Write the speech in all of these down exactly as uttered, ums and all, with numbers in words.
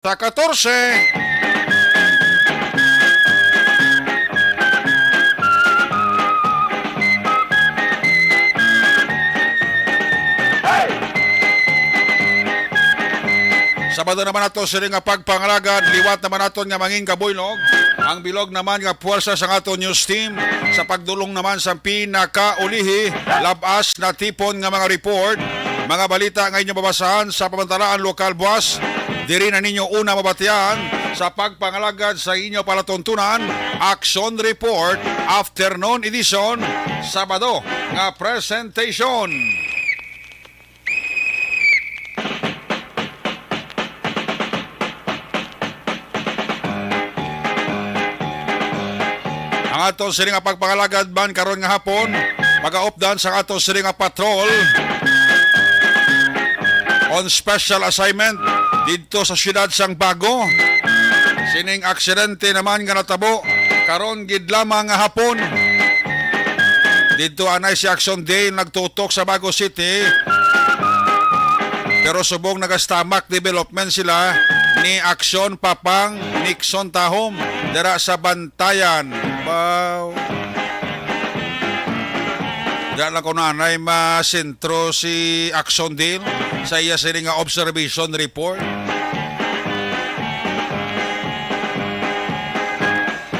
Sa katorse. Sabado naman ato sini nga pagpangalagad, liwat naman naton nga mangin kabuylog. Ang bilog naman nga puwersa sang aton news team sa pagdulong naman sa pinakaulihi, labas na tipon nga mga report, mga balita nga inyo mabasahan sa pamantalaan lokal buwas. Diri na ninyo una mabatian sa pagpangalagad sa inyo palatuntunan, Action Report, Afternoon Edition, Sabado nga presentation. Ang aton sini nga pagpangalagad man karon nga hapon, magaupdan sa aton sini nga patrol on special assignment didto sa siyudad sang Bago. Sining aksidente naman nga natabo karon gid lamang nga hapon. Didto anay si Action Dale nagtutok sa Bago City. Pero subong nagastamak development sila ni Action Papang Nixon Tahom dira sa Bantayan. Wow. Dira lang ko nanay masentro si Action Dale sa iya sini nga observation report.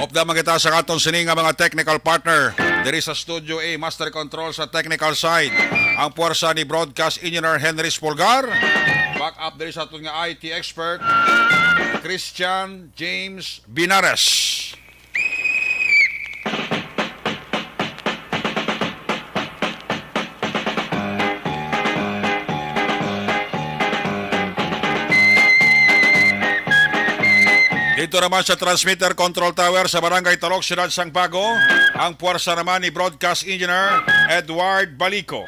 Upda man kita sa aton sini nga mga technical partner diri sa Studio A, Master Control sa technical side, ang puwersa ni Broadcast Engineer Henry Spolgar. Back up diri sa aton nga I T expert, Christian James Binares. Dito naman sa transmitter control tower sa Barangay Talok, Siyudad sang Bago, ang puwersa naman ni Broadcast Engineer Edward Balico.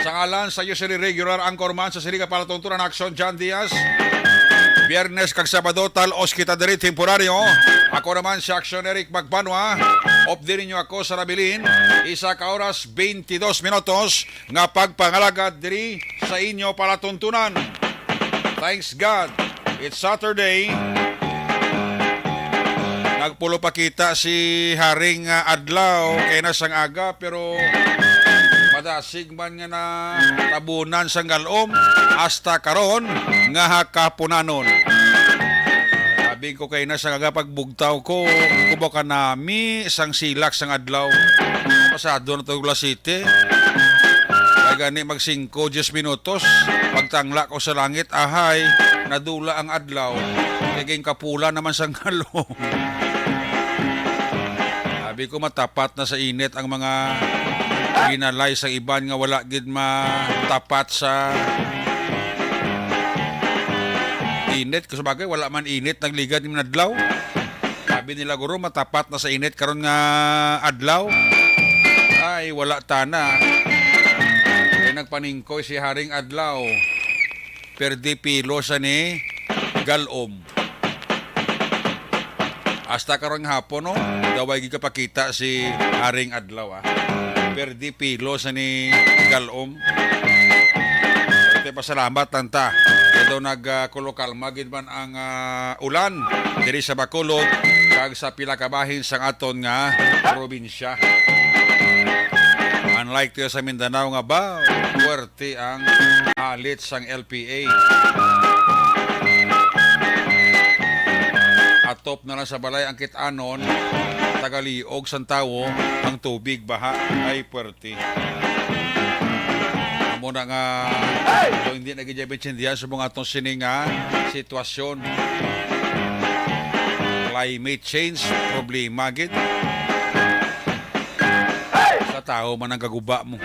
Sa ngalan sa usually regular anchorman sa Silinga Palatuntunan, Action John Diaz, Biyernes kag Sabado, tal-os kita diri temporaryo. Ako naman si Action Eric Magbanwa. Updi ninyo ako sa nabilin, isa ka oras, twenty-dos minutos nga pagpangalagad diri sa inyo palatuntunan. Thanks God, it's Saturday. Nagpulo pa kita si Haring, ah, Adlaw kay na sang aga, pero madasig man nga natabunan sang galom hasta karon nga hakapunanon. Sabi ko kay na sang aga pagbugtaw ko, kubo ka nami sang silak sang adlaw. Pasado na to alas siyete. Kay gani mag singko, diyes minutos. Pagtangla ko sa langit, ahay, nadula ang adlaw. Kay ginkapula naman sang galom. Sabi ko, matapat na sa init ang mga ginalay sa iban nga wala gid matapat sa init. Kung sabagay, wala man init, nagligad ni adlaw. Sabi nila, guro, matapat na sa init karon nga adlaw. Ay, wala tana. Kay nagpaningkoy si Haring Adlaw. Perdi pilo sa ni galom. Hasta karon nga hapon, no? Daway gid kapakita si Haring Adlaw, ah. Perdi pilo sa ni galom. Pero pasalamat lang ta. Kay daw nag, ah, kulo kalma gid man ang, ah, ulan diri sa Bacolod kag sa pila ka bahin sang aton nga probinsya. Unlike to sa Mindanao nga ba, puwerte ang alit sang L P A. Atop na lang sa balay ang kit-anon, tagaliog sang tawo ang tubig, baha. Ay, puwerte. Amo na nga, so hindi na gid maintindihan sa mga atong sini nga sitwasyon. Climate change, problema gid. Sa tawo man ang kaguba mo.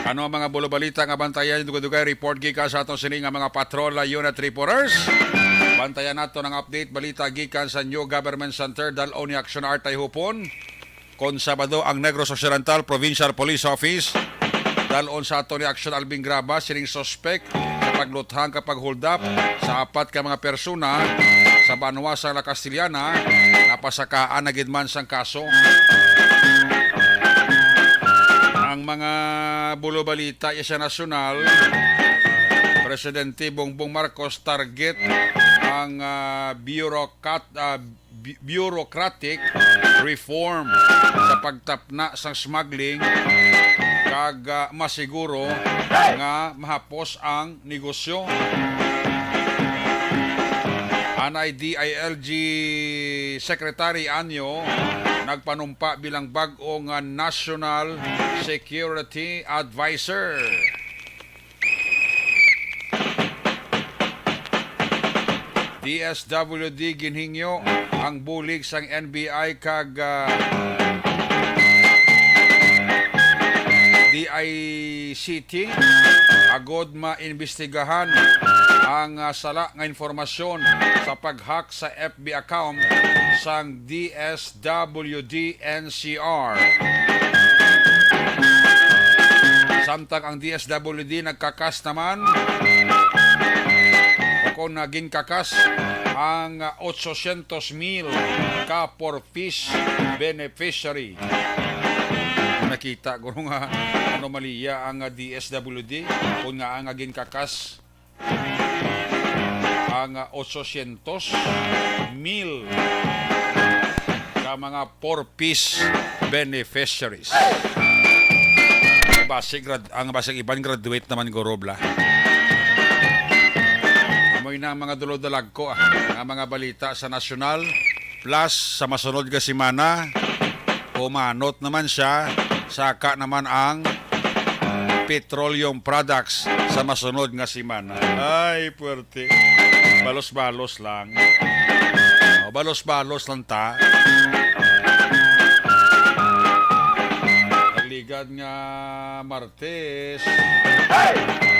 Ano ang mga bulobalita nga bantayan? Dugay-dugay report gikan sa aton sini nga mga patrol unit reporters. Bantayan nato ang update balita gikan sa New Government Center, dal-on ni Action Artay Hupon. Kon Sabado ang Negros Occidental Provincial Police Office, dal-on sa ato ni Action Alvin Graba sining suspek sa pagluthang kag paghuldap sa apat ka mga persona sa banwa sa La Castellana, napasakaan na gid man sang kaso. Ang Mga bulo balita ya sa nasyonal, Presidente Bongbong Marcos target ang, ah, bureaucrat-, ah, bu-, bureaucratic reform sa pagtapna sang smuggling kag, ah, masiguro nga mahapos ang negosyo. Anay D I L G Secretary Anyo nagpanumpa bilang bag-o nga National Security Advisor. D S W D ginhingyo ang bulig sang N B I kag, ah, D I C T agod maimbestigahan ang, ah, sala nga informasyon sa pag-hack sa F B account sang D S W D N C R. Samtang ang D S W D nagkakas naman, o kung naging kakas, ang otsosyentos mil ka four Ps beneficiary. Nakita ko nga anomalya ang D S W D kung nga ang naging kakas ang otsosyentos mil ka mga four Ps beneficiaries. Basi grad-, ang basi iban graduate naman guro bla. Amoy na ang mga dulod-dalag ko, ah, nga mga balita sa nasyonal. Plus, sa masunod nga semana, humanot naman siya, saka naman ang petroleum products sa masunod nga semana. Ay, puwerte. Balos-balos lang. Oh, balos-balos lang ta. Nagligad nga Martes.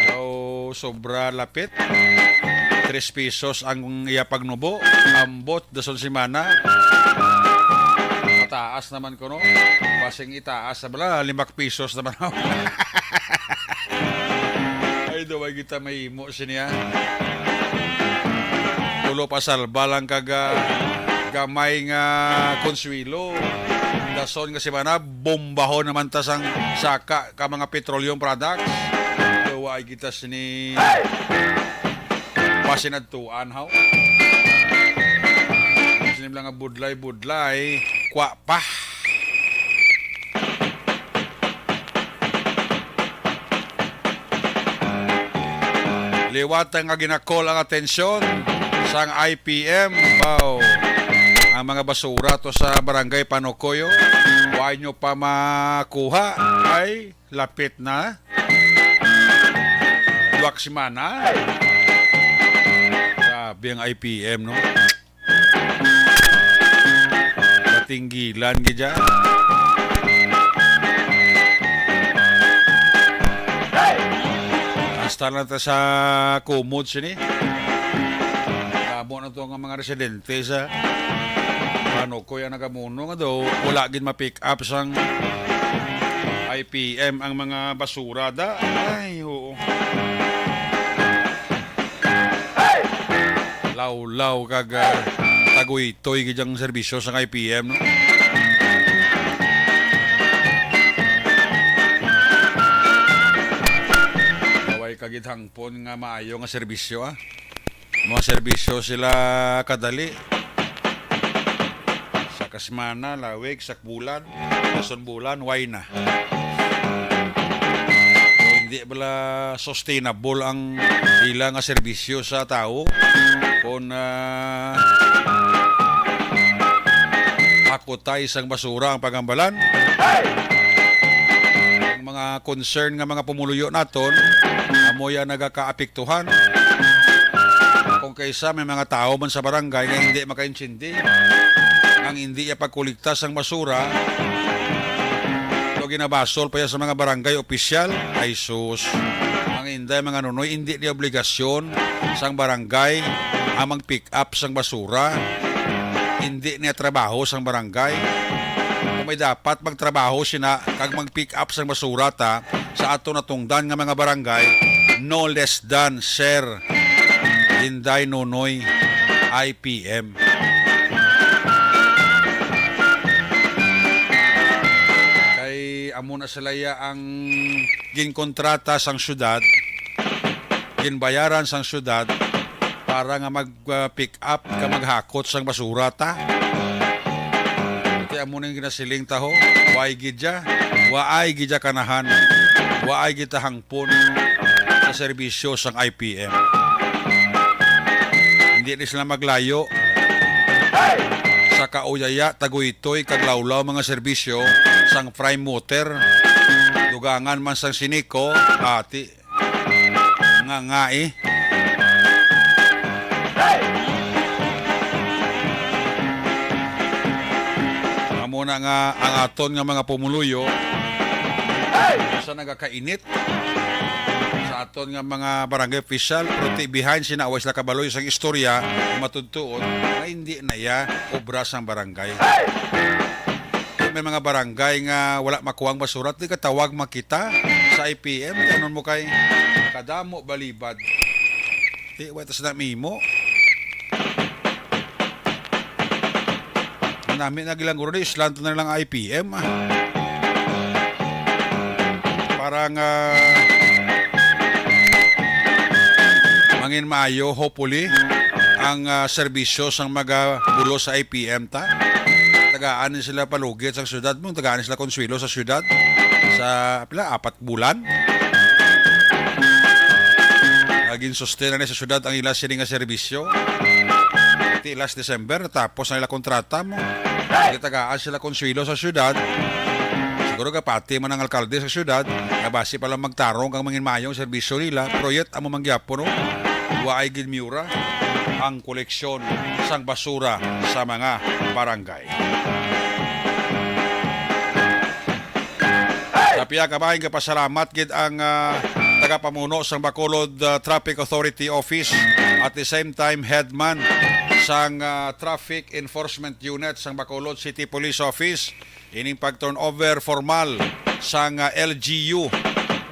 So, sobra lapit. Tres pesos ang iya pagnubo. Ambot, dason semana. Mataas naman kuno. Basing itaas na bala, lima pesos naman. Ay, daw ay kita mahimo sini, ah. Tulo pa salba lang kag, ah, gamay nga konsuwelo. Dason nga semana, bombahon naman ta sang saka ka mga petroleum products. Daw ay kita sini pasinadtuan, haw. Sini lang nga budlay-budlay, kwa pa. Liwat nga ginakol ang atensyon sang I P M. Wow. Ang mga basura to sa Barangay Panocoyo, wa nyo pa makuha. Ay, lapit na. Duwak semana. Grabe ang I P M, no? Natinggilan gid dyan. Hasta lang ta sa kumot sini. Damo na to nga mga residente sa Panocoyo ang nagamuno nga daw wala gid ma-pick up sang I P M ang mga basura da. Ay, oo. Lawlaw kag, ah, taguytoy gid ang serbisyo sang I P M, no? Way ka gid hangpon nga maayo nga serbisyo, ah. Mga serbisyo sila kadali. Sa kasmana, lawig, sa bulan, sa bulan, way na. So, hindi bala sustainable ang ila nga serbisyo sa tawo kung, ah, hakutay sang basura ang pagambalan. Ang mga concern nga mga pumuluyo naton, amo ya nagakaapektuhan. Kung kaysa may mga tawo man sa barangay nga hindi makaintindi, ang hindi ya pagkolekta sang basura, so ginabasol pa ya sa mga barangay opisyal. Ay sus, ang inday mga nunoy, hindi ni obligasyon sang barangay ang mag-pick up sang basura. Hindi niya trabaho sang barangay. Kung may dapat magtrabaho sina kag mag-pick up sang basura ta sa ato natungdan nga mga barangay, no less than, sir, Inday Nonoy, I P M. Kay amo na sila ya ang ginkontrata sang syudad, ginbayaran sang syudad para nga mag, ah, pick up ka maghakot sang basura ta. Kay amo ning ginasiling ta ho, waay gid ya, waay gid ya kanahan, waay gid ta hangpon sa serbisyo sang I P M. Hindi ni sila maglayo sa Kauyaya, Taguytoy, kag Lawlaw mga serbisyo sang Prime Water, dugangan man sang Sinico, ati nga ngai. Amo na nga ang aton nga mga pumuluyo sa nagakainit sa aton nga mga barangay official, pero ti behind sina, away sila kabaloy sang istorya, matudtuon nga hindi na ya obra sang barangay. May mga barangay nga wala makuha ang basura, ti katawag makita sa I P M. Di anon mo kay kadamo balibad. Di, wala ta sila mimo. Nami na gilang guro, di islan to na lang I P M, ah. Para nga mangin maayo, hopefully, ang, ah, serbisyo sang mga bulos sa I P M ta. Tagaan ni sila palugit sa syudad mo, tagaan ni sila konsuelo sa syudad sa, pila, apat bulan. Ah, ginsustain na ni sa syudad ang ila sini nga serbisyo. Ti last December, natapos na ila kontrata mo. Gitagaan sila konsuelo sa syudad. Siguro gapati man ang alkalde sa syudad, nga basi pa lang magtarong kang mangin maayong serbisyo nila, pero yet amo man gyapon, no? Waay gid miura ang koleksyon sang basura sa mga barangay. Sa pia ka bahin, gapasalamat gid ang, ah, tagapamuno sang Bacolod, ah, Traffic Authority Office, at the same time headman sang, ah, Traffic Enforcement Unit sang Bacolod City Police Office, ining pag-turnover formal sang, ah, L G U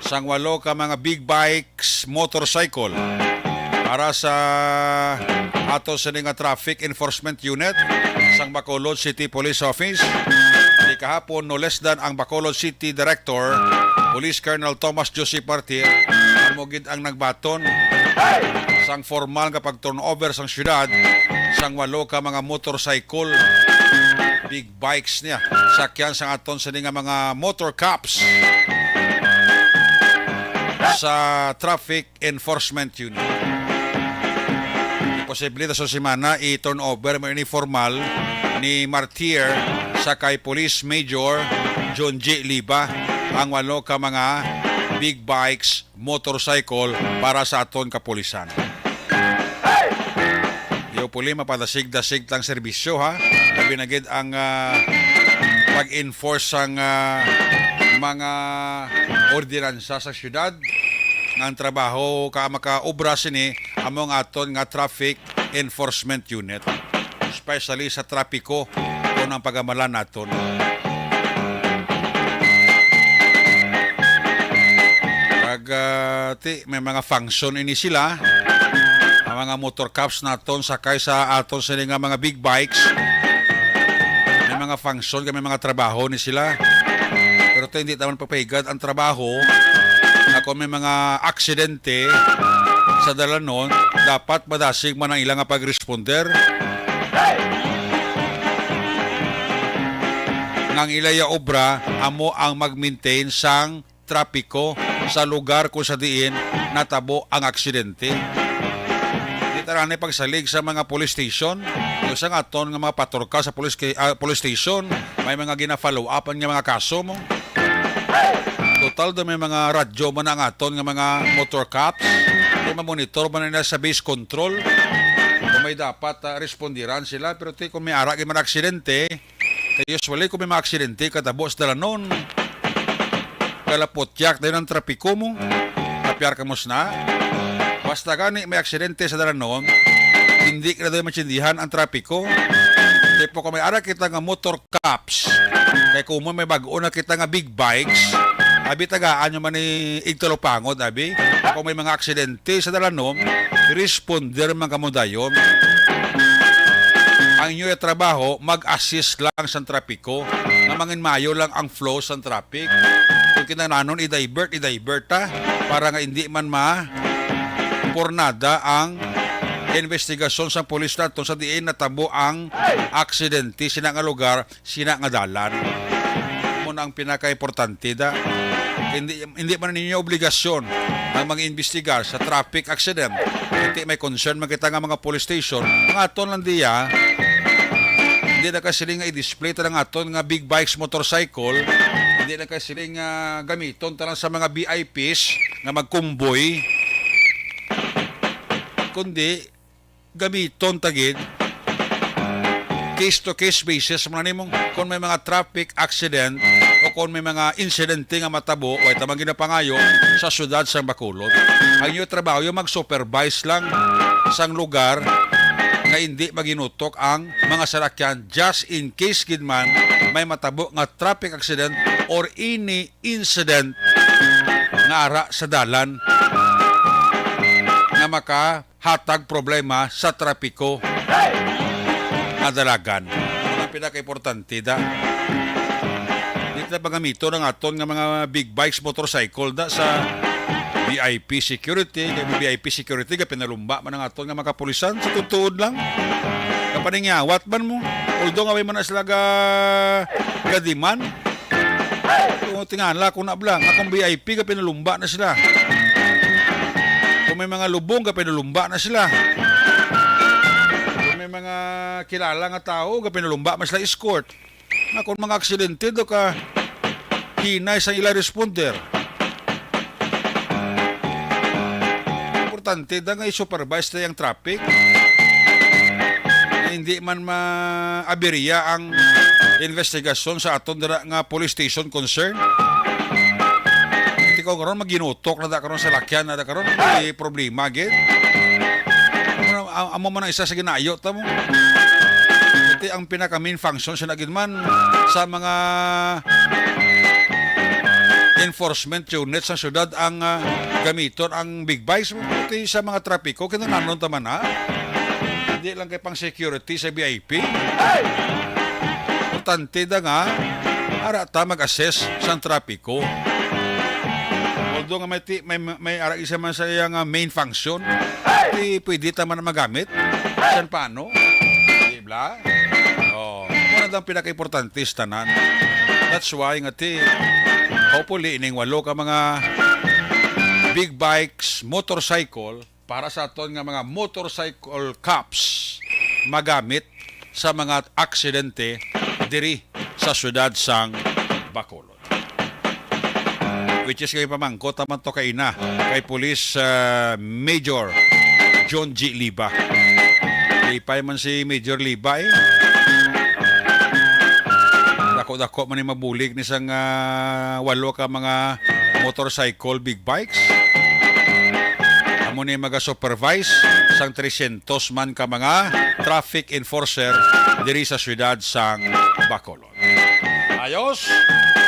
sang walo ka mga big bikes, motorcycle para sa ato sini nga Traffic Enforcement Unit sang Bacolod City Police Office. Di kahapon, no less than ang Bacolod City Director, Police Colonel Thomas Joseph Martir, amo gid ang nagbaton sang formal nga pag-turnover sang syudad sang walo ka mga motorcycle, big bikes niya, sakyan sang aton sini nga mga motor cops sa Traffic Enforcement Unit. Posible ta sa semana i-turn over mo ini formal ni Martir sa kay Police Major John J. Liba ang walo ka mga big bikes, motorcycle para sa aton kapulisan. Hopefully, mapadasig-dasig tang serbisyo, ha. Labi na gid ang, ah, pag-enforce sang, ah, mga ordinansa sa syudad. Nga ang trabaho ka makaobra sini amo ang aton nga Traffic Enforcement Unit, especially sa trapiko, kung ang pagamalan naton. Pag, ah, ti, may mga function ini sila, ang mga motor cops naton sakay sa aton sini nga mga big bikes. May mga function, may mga trabaho ni sila. Pero ti, hindi naman papahigad ang trabaho na kung may mga aksidente sa dalanon, dapat madasig man ang ila nga pag-responder. Nga ang ila ya obra amo ang mag-maintain sang trapiko sa lugar kung sa diin natabo ang aksidente. Di ta na ni pagsalig sa mga police station, o sa aton nga mga patrol car sa police, ki-, ah, police station, may mga gina-follow up nga mga kaso mo. Total do may mga radyo man ang aton nga mga motor cops, kay mamonitor man nila sa base control kung may dapat, ah, respondiran sila. Pero ti, kung may ara gid man aksidente, kay usually kung may mga aksidente katabo sa dalanon, kalaputyak dayon ang trapiko mo. Kapyar ka mo sina. Basta gani may aksidente sa dalanon, hindi ka na dayon maintindihan ang trapiko. Tipo, kung may ara kita nga motor cops, kay kung may bag-o na kita nga big bikes, abi, tagaan nyo man ni igtalupangod, abi. Kung may mga aksidente sa dalanon, responder man kamo dayon. Ang inyo trabaho, mag-assist lang sa trapiko. nga mangin maayo lang ang flow sang traffic. Kung kinahanglanon i-divert, i-divert ta para nga hindi man ma pornada ang investigasyon sang pulis naton sa diin natabo ang aksidente sina nga lugar, sina nga dalan. Mo na ang pinakaimportante da. Hindi, hindi man ninyo obligasyon ang mag-imbestigar sa traffic accident. Hindi may concern man kita nga mga police station. Ang aton lang diya, hindi na kasiling nga i-display ta lang aton nga big bikes, motorcycle. Hindi na kasiling nga gamiton ta lang sa mga V I Ps nga magkumboy. Kundi gamiton ta gid case to case basis man nimo kung may mga traffic accident o kung may mga insidente nga matabo, way ta man ginapangayo sa siyudad sang Bacolod. Ang inyo trabaho yung mag-supervise lang sang lugar nga hindi maginutok ang mga salakyan just in case gid man may matabo nga traffic accident or any incident nga ara sa dalan nga makahatag problema sa trapiko nga dalagan. Ang pinakaimportante da, di ta pagamiton ang aton nga mga big bikes, motorcycle da sa V I P security. Kay V I P security, gapinalumba man ang aton nga mga kapulisan. Sa tutuod lang, kapaningyawat man mo. Although nga may man na sila ga, gadiman, kung tingala ko na bla, nga kung V I P ka pinalumba na sila. Kung may mga lubong ka pinalumba na sila. Kung may mga kilala nga tao ka pinalumba man sila escort. Nga kung mga aksidente do ka hinay sa ila responder. Importante da nga i-supervise na yung traffic. Nga hindi man maaberya ang investigasyon sa aton dira nga police station concern. Ikaw karon maginutok na da karon sa lakyan na da karon, may problema gid. Amo, amo man ang isa sa ginayo ta mo. Iti ang pinaka main function sa nagin man sa mga enforcement unit sa syudad ang, ah, gamiton ang big bikes. Iti sa mga trapiko, kinahanglan ta man, ha? Hindi lang kay pang security sa V I P. Importante da nga ara ta mag-assess sang trapiko. Although nga may ti-, may, may ara isa man sa iya nga main function, di pwede ta man magamit san paano. Di bla? Oh, muna ang pinakaimportante sa tanan. That's why nga ti, hopefully, ining walo ka mga big bikes, motorcycle, para sa aton nga mga motorcycle cops magamit sa mga aksidente diri sa siyudad sang Bacolod. Which is kay pamangkot naman to kaina kay Police, ah, Major John G. Liba. Lipay man si Major Liba, eh. Dako-dako man ni mabulig ni sang, ah, walo ka mga motorcycle, big bikes. Amo ni maga-supervise sang tresyentos man ka mga traffic enforcer diri sa siyudad sang Bacolod. Ayos.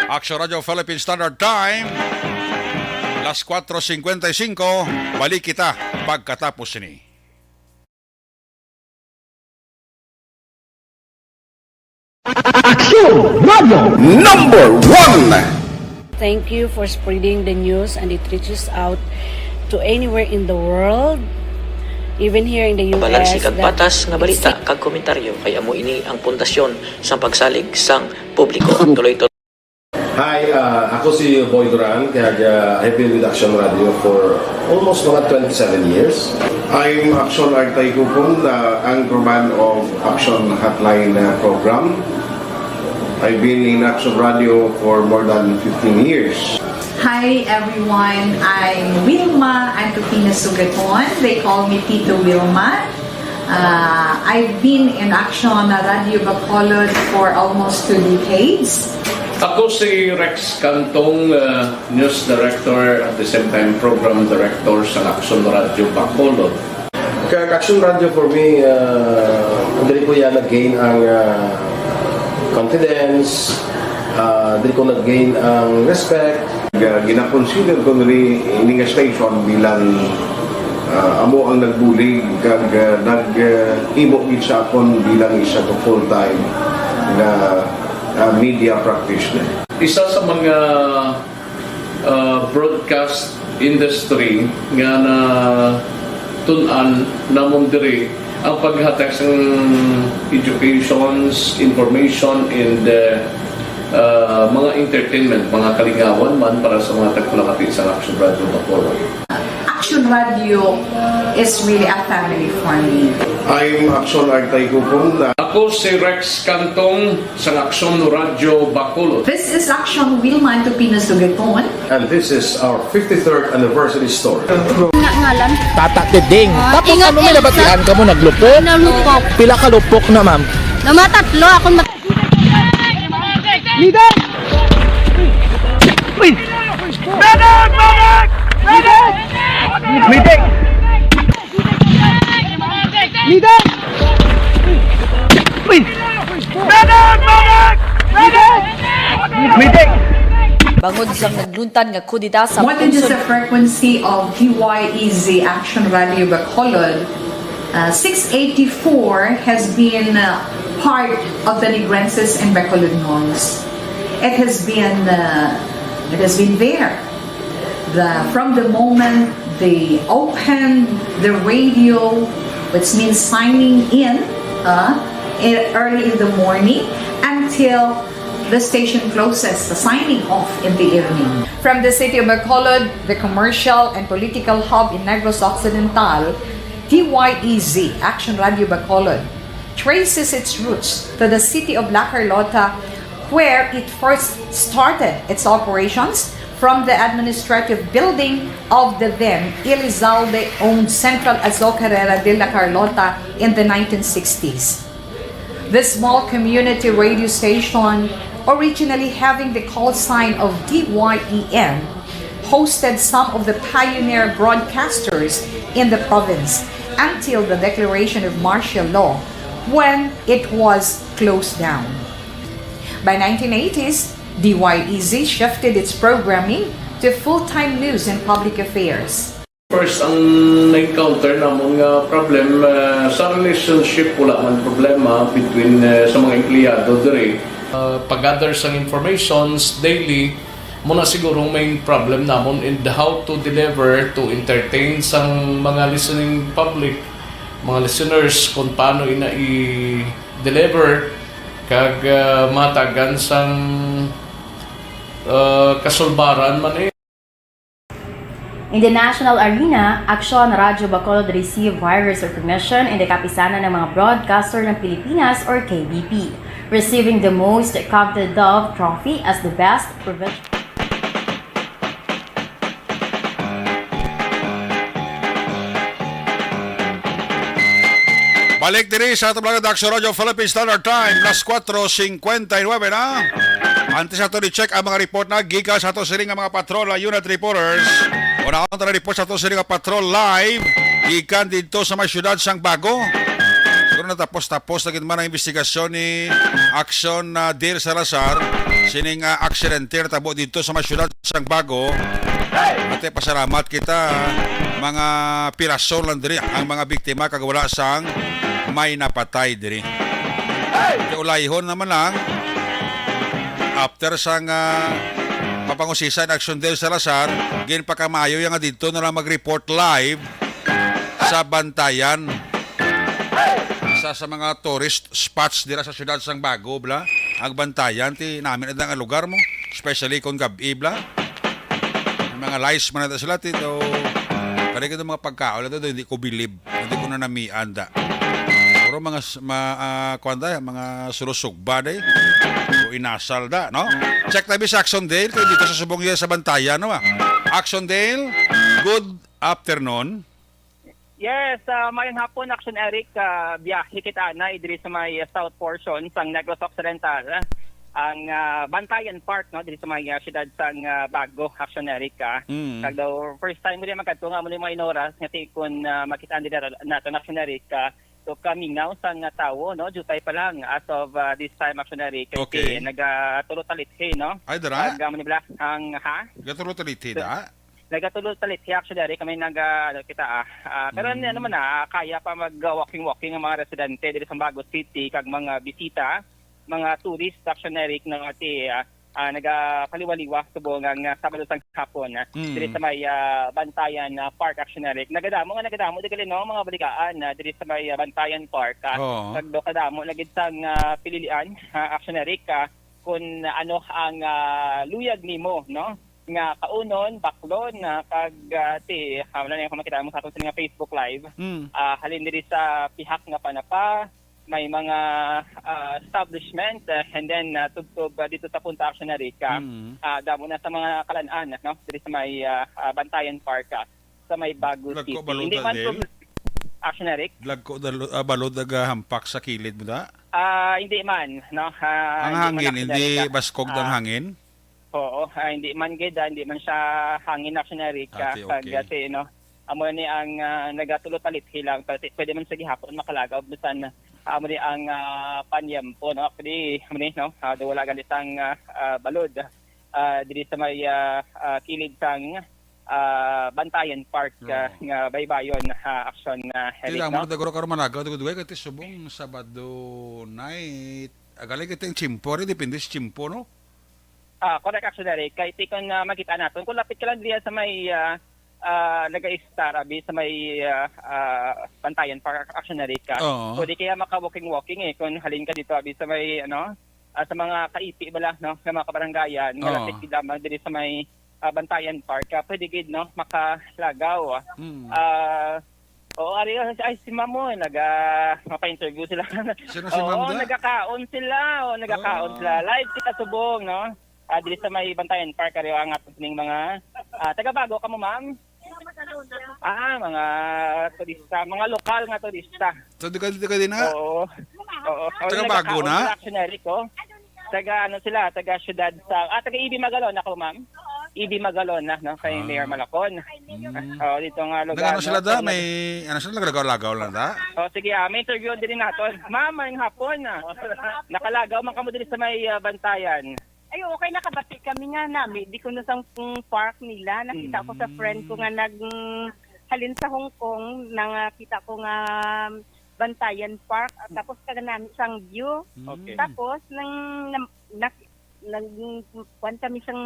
Action Radio Philippine Standard Time. Las cuatro cincuenta y cinco. Balik kita pagkatapos sini. Action Radio Number One. Thank you for spreading the news and it reaches out to anywhere in the world, even here in the U S. Balansi kag patas nga balita kag komentaryo kay amo ini ang pundasyon sang pagsalig sang publiko. Tuloy to. Hi, ah, ako si Boy Duran, kag, ah, I've been with Action Radio for almost mga twenty-seven years. I'm Action Artay Kupon, the anchorman of Action Hotline, uh, program. I've been in Action Radio for more than fifteen years. Hi everyone, I'm Wilma Antofina Sugaton. They call me Tito Wilma. Uh, I've been in Action Radio Bacolod for almost two decades. Ako si Rex Cantong, uh, News Director, at the same time Program Director sa Action Radio Bacolod. Kag Action Radio for me, uh, diri ko ya nag-gain ang, uh, confidence, uh, diri ko nag-gain ang respect. Ga-, gina-consider ko diri ini nga station bilang, uh, amo ang nagbulig kag, uh, nag, uh, himo gid sa akon bilang isa ka full-time nga uh, media practitioner. Isa sa mga, uh, broadcast industry nga natun-an namon diri ang paghatag sang educations, information, and, uh, uh, mga entertainment, mga kalingawan man para sa mga tagpalakati sa Action Radio Bacolod. Action Radio is really a family for me. I'm Action Artay Gupon. Ako si Rex Cantong sang Action Radio Bacolod. This is Action Wilman Tupino Sugaton. And this is our fifty-third anniversary story. Nga ngalan. Tata Tiding. Ah, Tapos ingat ano, may yan, nabatian ka mo, naglupok? Nalupok. Pila ka lupok na, ma'am? Namatatlo. Akong mat- Leader! Uy! Medic! Medic! Medic! Leader! Uy! Medic! Medic! Medic! Bangod sang nagluntad nga kudeta sa What is the frequency of D Y E Z Action Radio Bacolod? Uh, six eighty-four has been, uh, part of the Negrenses and Bacolodnos. It has been, uh, it has been there. The, from the moment they opened the radio, which means signing in, uh, e- early in the morning, until the station closes, the signing off in the evening. From the city of Bacolod, the commercial and political hub in Negros Occidental, D Y E Z, Action Radio Bacolod, traces its roots to the city of La Carlota, where it first started its operations from the administrative building of the then Elizalde-owned Central Azocarera de La Carlota in the nineteen sixties. This small community radio station, originally having the call sign of D Y E N, hosted some of the pioneer broadcasters in the province until the declaration of martial law, when it was closed down. By nineteen eighties, D Y E Z shifted its programming to full-time news and public affairs. First, ang na-encounter namon nga problem, ah, sa relationship, wala man problema between, ah, sa mga empleyado diri. Ah, pag-gather sang informations daily, mo na siguro ang main problem namon in the how to deliver, to entertain sang mga listening public, mga listeners, kung paano ina i-deliver, kag, ah, matagan sang, ah, kasulbaran man eh. In the national arena, Aksyon Radyo Bacolod received various recognition in the Kapisanan ng mga Broadcaster ng Pilipinas or K B P, receiving the most coveted Dove Trophy as the best provincial. Balik diri sa atong mga Aksyon Radyo Philippine Standard Time, las cuatro cincuenta y nueve na. Antes ato ni-check ang mga report na gikan sa ato sini nga mga patrol unit reporters. Una ang report sa ato sini nga patrol live gikan dito sa may siyudad sang Bago. Siguro natapos-tapos na gid man ang investigasyon ni Aksyon na Dale Salazar sining, ah, aksidente natabo dito sa may siyudad sang Bago. Ate, pasalamat kita, mga piraso lang diri ang mga biktima kag wala sang may napatay diri. Kay ulayhon naman lang, after sang, ah, mapangusisa ni Aksyon Dale Salazar, ginpakamayo ya nga didto na lang mag-report live sa Bantayan. Isa sa mga tourist spots dira sa siyudad sang Bago, bla. Ang Bantayan, ti namin ang lugar mo, especially kung gab-i, bla. May mga lice man ata sila, ti, to, kani ka mga pagkaon, ito, hindi ko bilib. Hindi ko na namian, da. Pero mga, s- ma, ah, kuwan da, mga surusugba, day. O inasal, da, no? Check tayo sa Action Dale, kay dito sa Subong yan, sa Bantayan, no, ah? Action Dale, good afternoon. Yes, ah, mayong hapon, Action Eric. Ah, biyahe kita anay diri sa may, ah, south portion sang Negros Occidental, ah, ang, ah, Bantayan Park, no, diri sa may, ah, siyudad sang, ah, Bago, Action Eric, ah. Mm. Kag daw first time ko din magkadto nga amo ni mga inoras nga ti kun, ah, makita diri nato, Action Eric, ah, so kamingaw sang, ah, tawo, no, jutay pa lang as of, ah, this time, Action Eric, kay Okay. nagatulo talithi, no? Ay, dara? Kag, ah, amo ni bala ang, ha? Gaturo taliti da? Nagatulo talit siya, actually, ari kami nag, ah, ano, kita, ah. Ah, pero Mm. ano naman, ah, kaya pa mag, ah, walking-walking ang mga residente diri sa Bago City kag mga bisita. mga tourist, Action Eric, no, ti, ah, ah, nagapaliwaliwa subong ang, ah, Sabado sang hapon, ah, Mm. diri sa may, ah, Bantayan, ah, Park, Action Eric. Nagadamo nga nagadamo di gali, no, mga balikaan, ah, diri sa may, ah, Bantayan Park, ah, Oo. kag do kadamo na gid sang, ah, pililian, ah, Action Eric, ah, kun ano ang, ah, luyag nimo, no, nga kaunon, baklon, ah, kag, ah, ti, ah, wala na yung makita mo sa aton sa mga Facebook Live. Mm. Ah, halin diri sa pihak nga Panapa, may mga, ah, establishment, ah, and then, ah, tubtob, ah, dito sa Punta Action Erica, Mm. ah, damo na sa mga kalan-an, no? Diri sa may, ah, ah, Bantayan Park, ah, sa may Bago City. Hindi man Daniel? Action Eric? Lagko dalo-, ah, balod nagahampak sa kilid mo da? Ah, hindi man, no? Ah, Ang hindi man hangin, Action hindi Erica. Baskog ang Ah, hangin? Oo, ah, hindi man gid, ah, hindi man siya hangin, Action Erica. Ah, ti, Kag, okay. ah, ti, no? Amo ni ang, ah, nagatulo talit hilang, pero ti-, pwede man sa gihapon makalagaw bisan, ah, amo ni ang, ah, panyempo, no? Actually, amo ni, no? Ah, do wala gali sang, ah, ah, balod, ah, diri sa may, ah, ah, kilid sang, ah, Bantayan Park, ah, Oo. nga baybayon, ah, Action, ah, Eric, Kailangan no? mo na taguro karon managaw, tagudugay, kay ti subong Sabado night. Agalay kay ti ang tiyempo, ari, depende sa tiyempo, no? Ah, correct, actually, Eric. Kay ti kon, ah, makita naton, kung lapit ka lang diya sa may, ah, ah, nag-a-estar, abi, sa may, ah, ah, Bantayan Park, actually, Eric, ah. Oo. Pwede kaya maka-walking-walking, eh, kung halin ka dito, abi, sa may, ano, ah, sa mga kaipi bala, no, sa mga kabarangayan, nga Oo. lapit gid lamang diri sa may, ah, Bantayan Park, ah, pwede gid, no, makalagaw. Mm. Ah, oo, ari, ay, si Ma'am, oh, naga-, mapa-interview sila. Sino si Oo, Ma'am da? nagakaon sila, oh, nagakaon Ah. sila. Live kita subong, no? Ah, diri sa may Bantayan Park, ari ang aton sining mga, ah, taga Bago kamo, ma'am? Ah, mga turista, mga lokal nga turista. So, di ka, di ka din, ha? Oo. Oo. Taga Bago Nagakaon na? sila, actually, Eric, oh. Taga, ano sila, taga syudad sa, ah, taga E B Magalona ko, ma'am. E B Magalona, no? Kay Ah. Mayor Malacon. Mm. Oo, dito nga lugar, Nag-ano sila no? da? Kaya May, ano sila, naglagaw-lagaw lang da? Oh, sige, ah, may interview din nato. Ma'am, mayong hapon, ah. Nakalagaw man kamo diri sa may, ah, Bantayan. Ay, okay, nakabati kami nga nami. Di ko na sang, mm, park nila. Nakita ko sa friend ko Mm. nga nag, mm, halin sa Hong Kong, nangakita ko nga Bantayan Park. At tapos taga nami sang view. Mm. Okay. Tapos, nang, nam-, nak-, nag, kuwan kami sang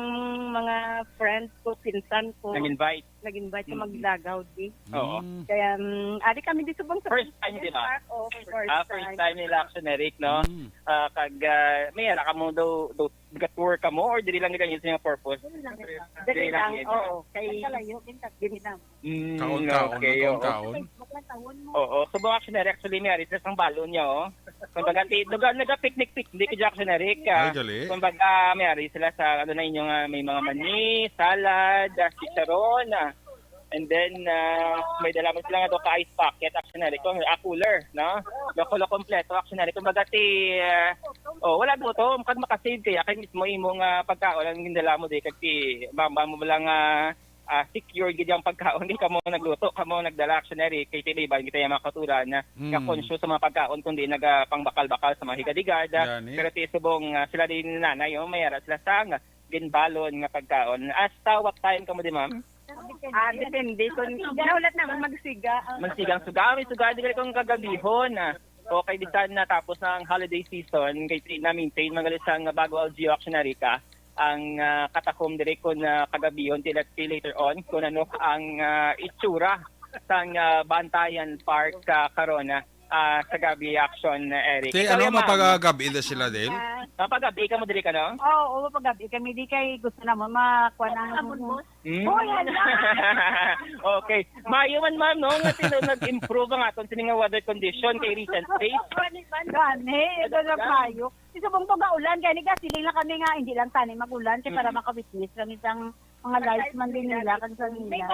mga friend ko, pinsan ko. Nag-invite. Nag-invite sa Mm. maglagaw, di. Oo. Mm. Kaya, mm, ari kami dito bang sa First time, Bantayan di ba? Park? Oo, first Ah, first time. time nila, actually, Eric, no? Mm. Ah, kag, ah, may ara ka mo do, do, nag-tour ka mo or diri lang ganyan sa mga purpose? Diri lang. Diri Diri lang, lang, oo. Kay Kalayo, din, diri lang. Mm, Kaon-kaon, okay, oo. kaon-kaon. Facebook lang, taon mo. Oo, so, mga action, actually, may ari sa isang balon niya, oh. Kumbaga, ti-, naga-, naga-picnic-picnic, diya, action, Eric, ah. Ay, gali. Kumbaga, may ari sila sa, ano na inyo nga, may mga mani, salad, ah, chicharon, ah. And then, ah, may dala mo sila nga do ka ice packet, action, Eric, ah, cooler, no? Loko-loko kompleto, action, Eric. Kumbaga, ti, ah, oh, wala gutom, kag makasave kaya, kay mismo imo nga pagkaon, ang gindala mo, di, kag ti, bamba mo lang, ah, ah, secure gid ang pagkaon, di kamo nagluto, kamo nagdala, action, Eric, kay ti iban kita yung mga katuran na, nga Mm. conscious sa mga pagkaon, kundi nagapangbakal-bakal sa mga higad-higad, ah. Gani. Pero ti subong, ah, sila din ni nanay, oh, may ara sila sang ginbalon nga pagkaon. Hasta what time kamo di, ma'am? Ah, depende. Kung nahulat naman, magsiga. Magsigang suga, may suga, di kung kagabihon, ah. Okay, bisan na tapos na ang holiday season, kay ti na-maintain, magalit sang Bago L G U, action, Eric, ah. ang, ah, katakom diri kon, ah, kagabihon, ti, let's see later on kung ano ang, ah, itsura sang, ah, Bantayan Park, ah, karon, ah, ah, sa gabi, action, Eric. Te, Ikaw, ano, ma'am? Mapagagabi na sila, Dale? Ah. Mapagabi ka mo diri ka, no? Oo, oo, mapagabi kami. Di kay gusto naman makuha ng Hoy, hala! Okay. Mayo man, ma'am, no? Nga sino nag-improve ang aton sini nga weather condition kay recent days. Gani, ito na kayo. Kasi kung pag-aulan, gani ka, siling lang kami nga, hindi lang tani mag-ulan, kay para Mm. maka-witness lang isang mga lives man din nila, kan sa nila.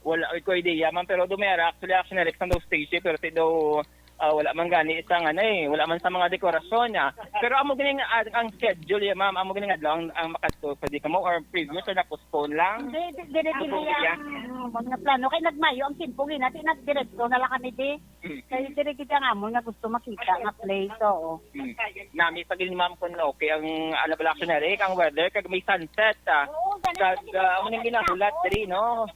Wala ko idea, ma'am, pero do may ara, actually, action, Eric, sa daw stage, eh, pero ti daw, ah, wala man gani isang, ano, eh, wala man sa mga dekorasyon, ah. Pero amo ganing, ah, ang schedule, eh, ma'am, amo ganing adlaw ang, ang makadto, pwede ka mo, or previous, or na-postpone lang? Hindi, di-, dire-dire Amo yan. yan. Ang mga plano, kay nagmayo ang timpo, ginati, nagdiretso na lang kami, di. Mm. Kay dire kita nga mo nga gusto makita nga place, oo. Mm. Nami pa gid, ma'am, kung okay ang, ano pala, action, Eric, ang weather, kag may sunset, ah. Oo, ganun Kag, talaga. ah, amo nang ginahulat diri, no?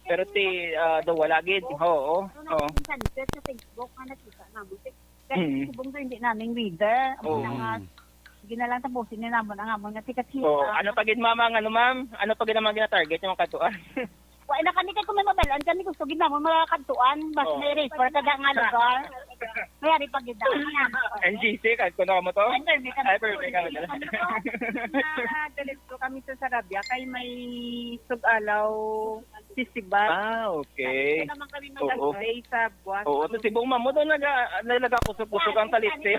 Pero ti, ah, daw wala gid. Oo, oo. Sunset sa Facebook nga nakita namin. Kay Mm. subong to, hindi namin weather. Ang Oo. mga, Mm. ginalang tapusin ni namon ang amon nga chika-chika. Oo. Ano pa gid, ma'am, ang ano, ma'am? Ano pa gid ang mga ginatarget yung mga katuan? Wa na kami kay kung may mabalaan kami, gusto gid namon mga katuan, mas Oo. may refer ka da nga lugar. May ari pa gid na. N G C, kahit kuno mo to? Ay, perfect kami. Ay, perfect kami. Nagalit ko kami sa Sarabia kay may Sug-alaw Festival. Ah, okay. Dito naman kami Oo. mag-stay sa buwan. Oo, to si Bong Mamo doon naga-, nagakusog-kusog ang taliste.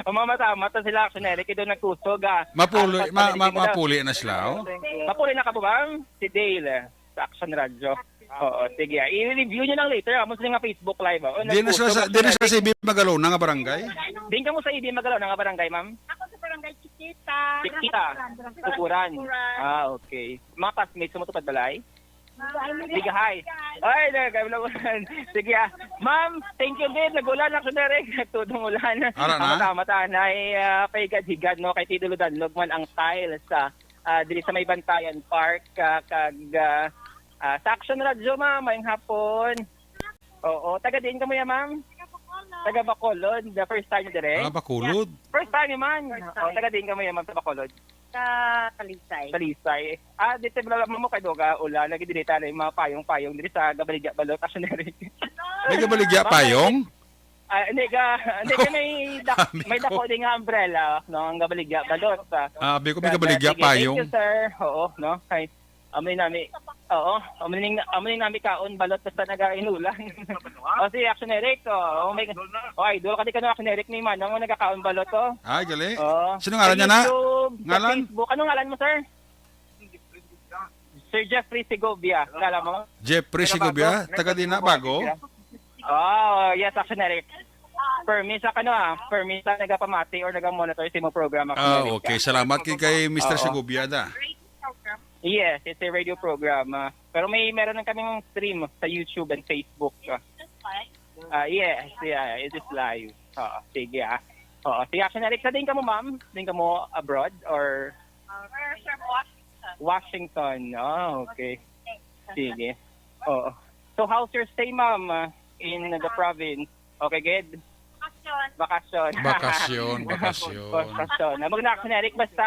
Ang mga mata-mata sila, Action Eric, doon nagkusog, ah. Mapuli, Ano pa, ma-, ma-, pwede ka daw? mapuli na sila, oh. Mapuli na ka po, ma'am? Si Dale, sa Action Radio. Oo, sige, ah. I-review nyo lang later, ah. Mo sa nga Facebook Live, ah. Oh, Di na sila sa, nagkusog, di na sila sa Action Eric. C B Magalona nga barangay? Din ka mo sa I B Magalona nga barangay, ma'am? Ako sa barangay Chiquita. Chiquita. Barangay Tukuran. Tukuran. Ah, okay. Mga classmates mo to, Padbalay? Ligahay. Ay, na, kami naman. Sige, ah. Ma'am, thank you, din. Nag-ulan ako sa direct. Nagtudong ulan. Ara na? Ang mata-mata na ay, ah, paigad-higad, no? Kay Tidolo Danlog man ang tiles sa, ah, diri sa may Bantayan Park, ah, kag, ah, ah, sa Action Radio, ma'am, mayong hapon. Oo, taga diin kamo ya, ma'am? Taga Bacolod. The first time dire? Ah, Bacolod. First time, man. Oh, taga diin kamo ya, ma'am, sa Bacolod? Sa Talisay. Talisay. Ah, dito, wala mo kay Doga, ulan, nagidilita na yung mga payong-payong diri sa Gabaligya Balot, Action Eric. May Gabaligya Bakit? Payong? Ah, hindi ka, hindi ka may dak-, Kami may ko. dako din nga umbrella, no, ang Gabaligya Balot, ah. Ah, abi ko may Sa, Gabaligya sige, Payong. Thank you, sir. Oo, no, kay, amoy nami, oo, amoy ning, amoy nami kaon balot basta nagainulan. O, si Action Eric, oh, oh, may, oh, idol ka di ka no, Action Eric, ni Manong, oh, nagakaon balot, oh. Ay, gali. Oo. Sino ngalan Sa niya na? YouTube, sa Ngalan? Facebook. Anong ngalan mo, sir? Sir Jeffrey Segovia, kilala mo? Jeffrey Taga Segovia? Bago? Taga di na, Bago? Oh, yes, Action Eric. Permi sa kano, ah, permi sa nagapamati or nagamonitor sa imong programa, Action Ah, Eric, okay. ah. Salamat kay, kay Mister Oo. Segovia, da. Yes, it's a radio program. Ah, pero may, meron lang kaming stream sa YouTube and Facebook. Ah, Ah, yes, yeah, it is live. Oo, sige, ah. Oo, sige, Action Eric, sa din ka mo, ma'am? Din ka mo abroad or Washington. Oh, okay. Sige. Oo. So, how's your stay, ma'am, uh, in the province? Okay, good? Bakasyon. Bakasyon. Bakasyon, bakasyon. Bakasyon. Ah, maganda, Action Eric, basta,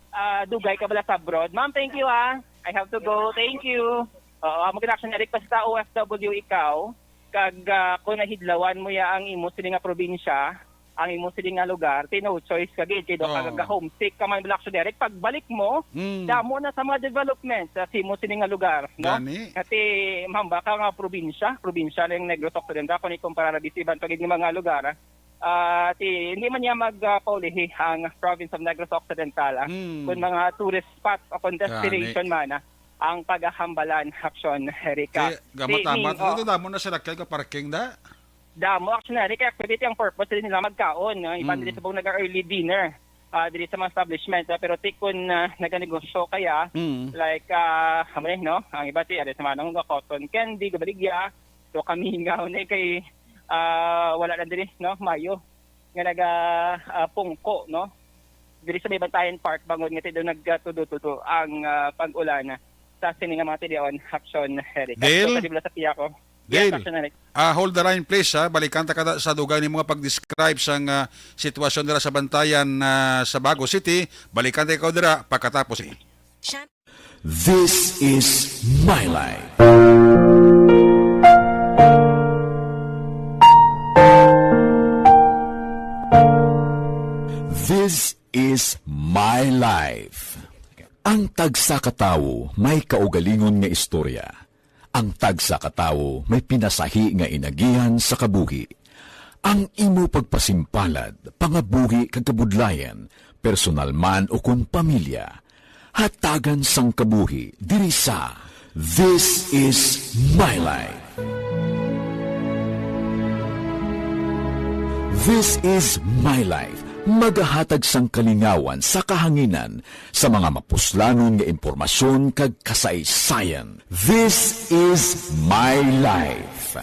ah, dugay ka bala sa abroad. Ma'am, thank you, ah. I have to go. Thank you. Oo, ah, maganda, Action Eric, basta O F W ikaw, kag, ah, kung nahidlawan mo ya ang imo sini nga probinsya, ang imo sini nga lugar, ti no choice ka gid, kay do ka Oo. ga-homesick ka man, Black Action Eric. Pagbalik mo, Mm. damo na sa mga development sa imo sini nga lugar, no? Gani. Kati, mamba ka nga probinsya, probinsya ng Negros Occidental, kung ikumpara na sa iban pa gid nga mga lugar, ah, ti, hindi man niya mag, ah, paulihi ang province of Negros Occidental, ah, Mm. kung mga tourist spot o kung Gani. destination man, ah, ang pagahambalan, Action Eric. Kaya, gamat-amat. Ti, Ning, oh. Ito, damo na sila kay ka parking da. Damo, Action Eric, kay activity ang purpose din nila magkaon, no? Iban Mm. diri sa bang nag-early dinner, ah, diri sa mga establishment, ah, pero ti kun, ah, naganegosyo kaya, Mm. like, ah, amo ni, no? Ang iba ti, ari sa manong nga cotton candy, gabaligya. So, kami nga, ni kay, ah, wala lang diri, no? Mayo nga naga, ah, pungko, no? Diri sa may Bantayan Park, bangod nga ti do nagtudo-tudo ang, ah, pag-ulan sa sini nga mga tidion, Action Eric. Dale? Sa Dibla sa Piaco. Yes, Dale, Action Eric. Ah, hold the line, please, ha. Balikan ta ka sa dugay ni mga pag-describe sang, ah, sitwasyon dira sa Bantayan, ah, sa Bago City. Balikan ta ka dira pagkatapos, eh. This is My Life. This is My Life. Ang tagsa ka tawo may kaugalingon nga istorya. Ang tagsa ka tawo may pinasahi nga inagihan sa kabuhi. Ang imo pagpasimpalad, pangabuhi kag kabudlayan, personal man ukon pamilya, hatagan sang kabuhi diri sa This Is My Life. This Is My Life, magahatag sang kalingawan sa kahanginan sa mga mapuslanon nga impormasyon kag kasaysayan. This Is My Life.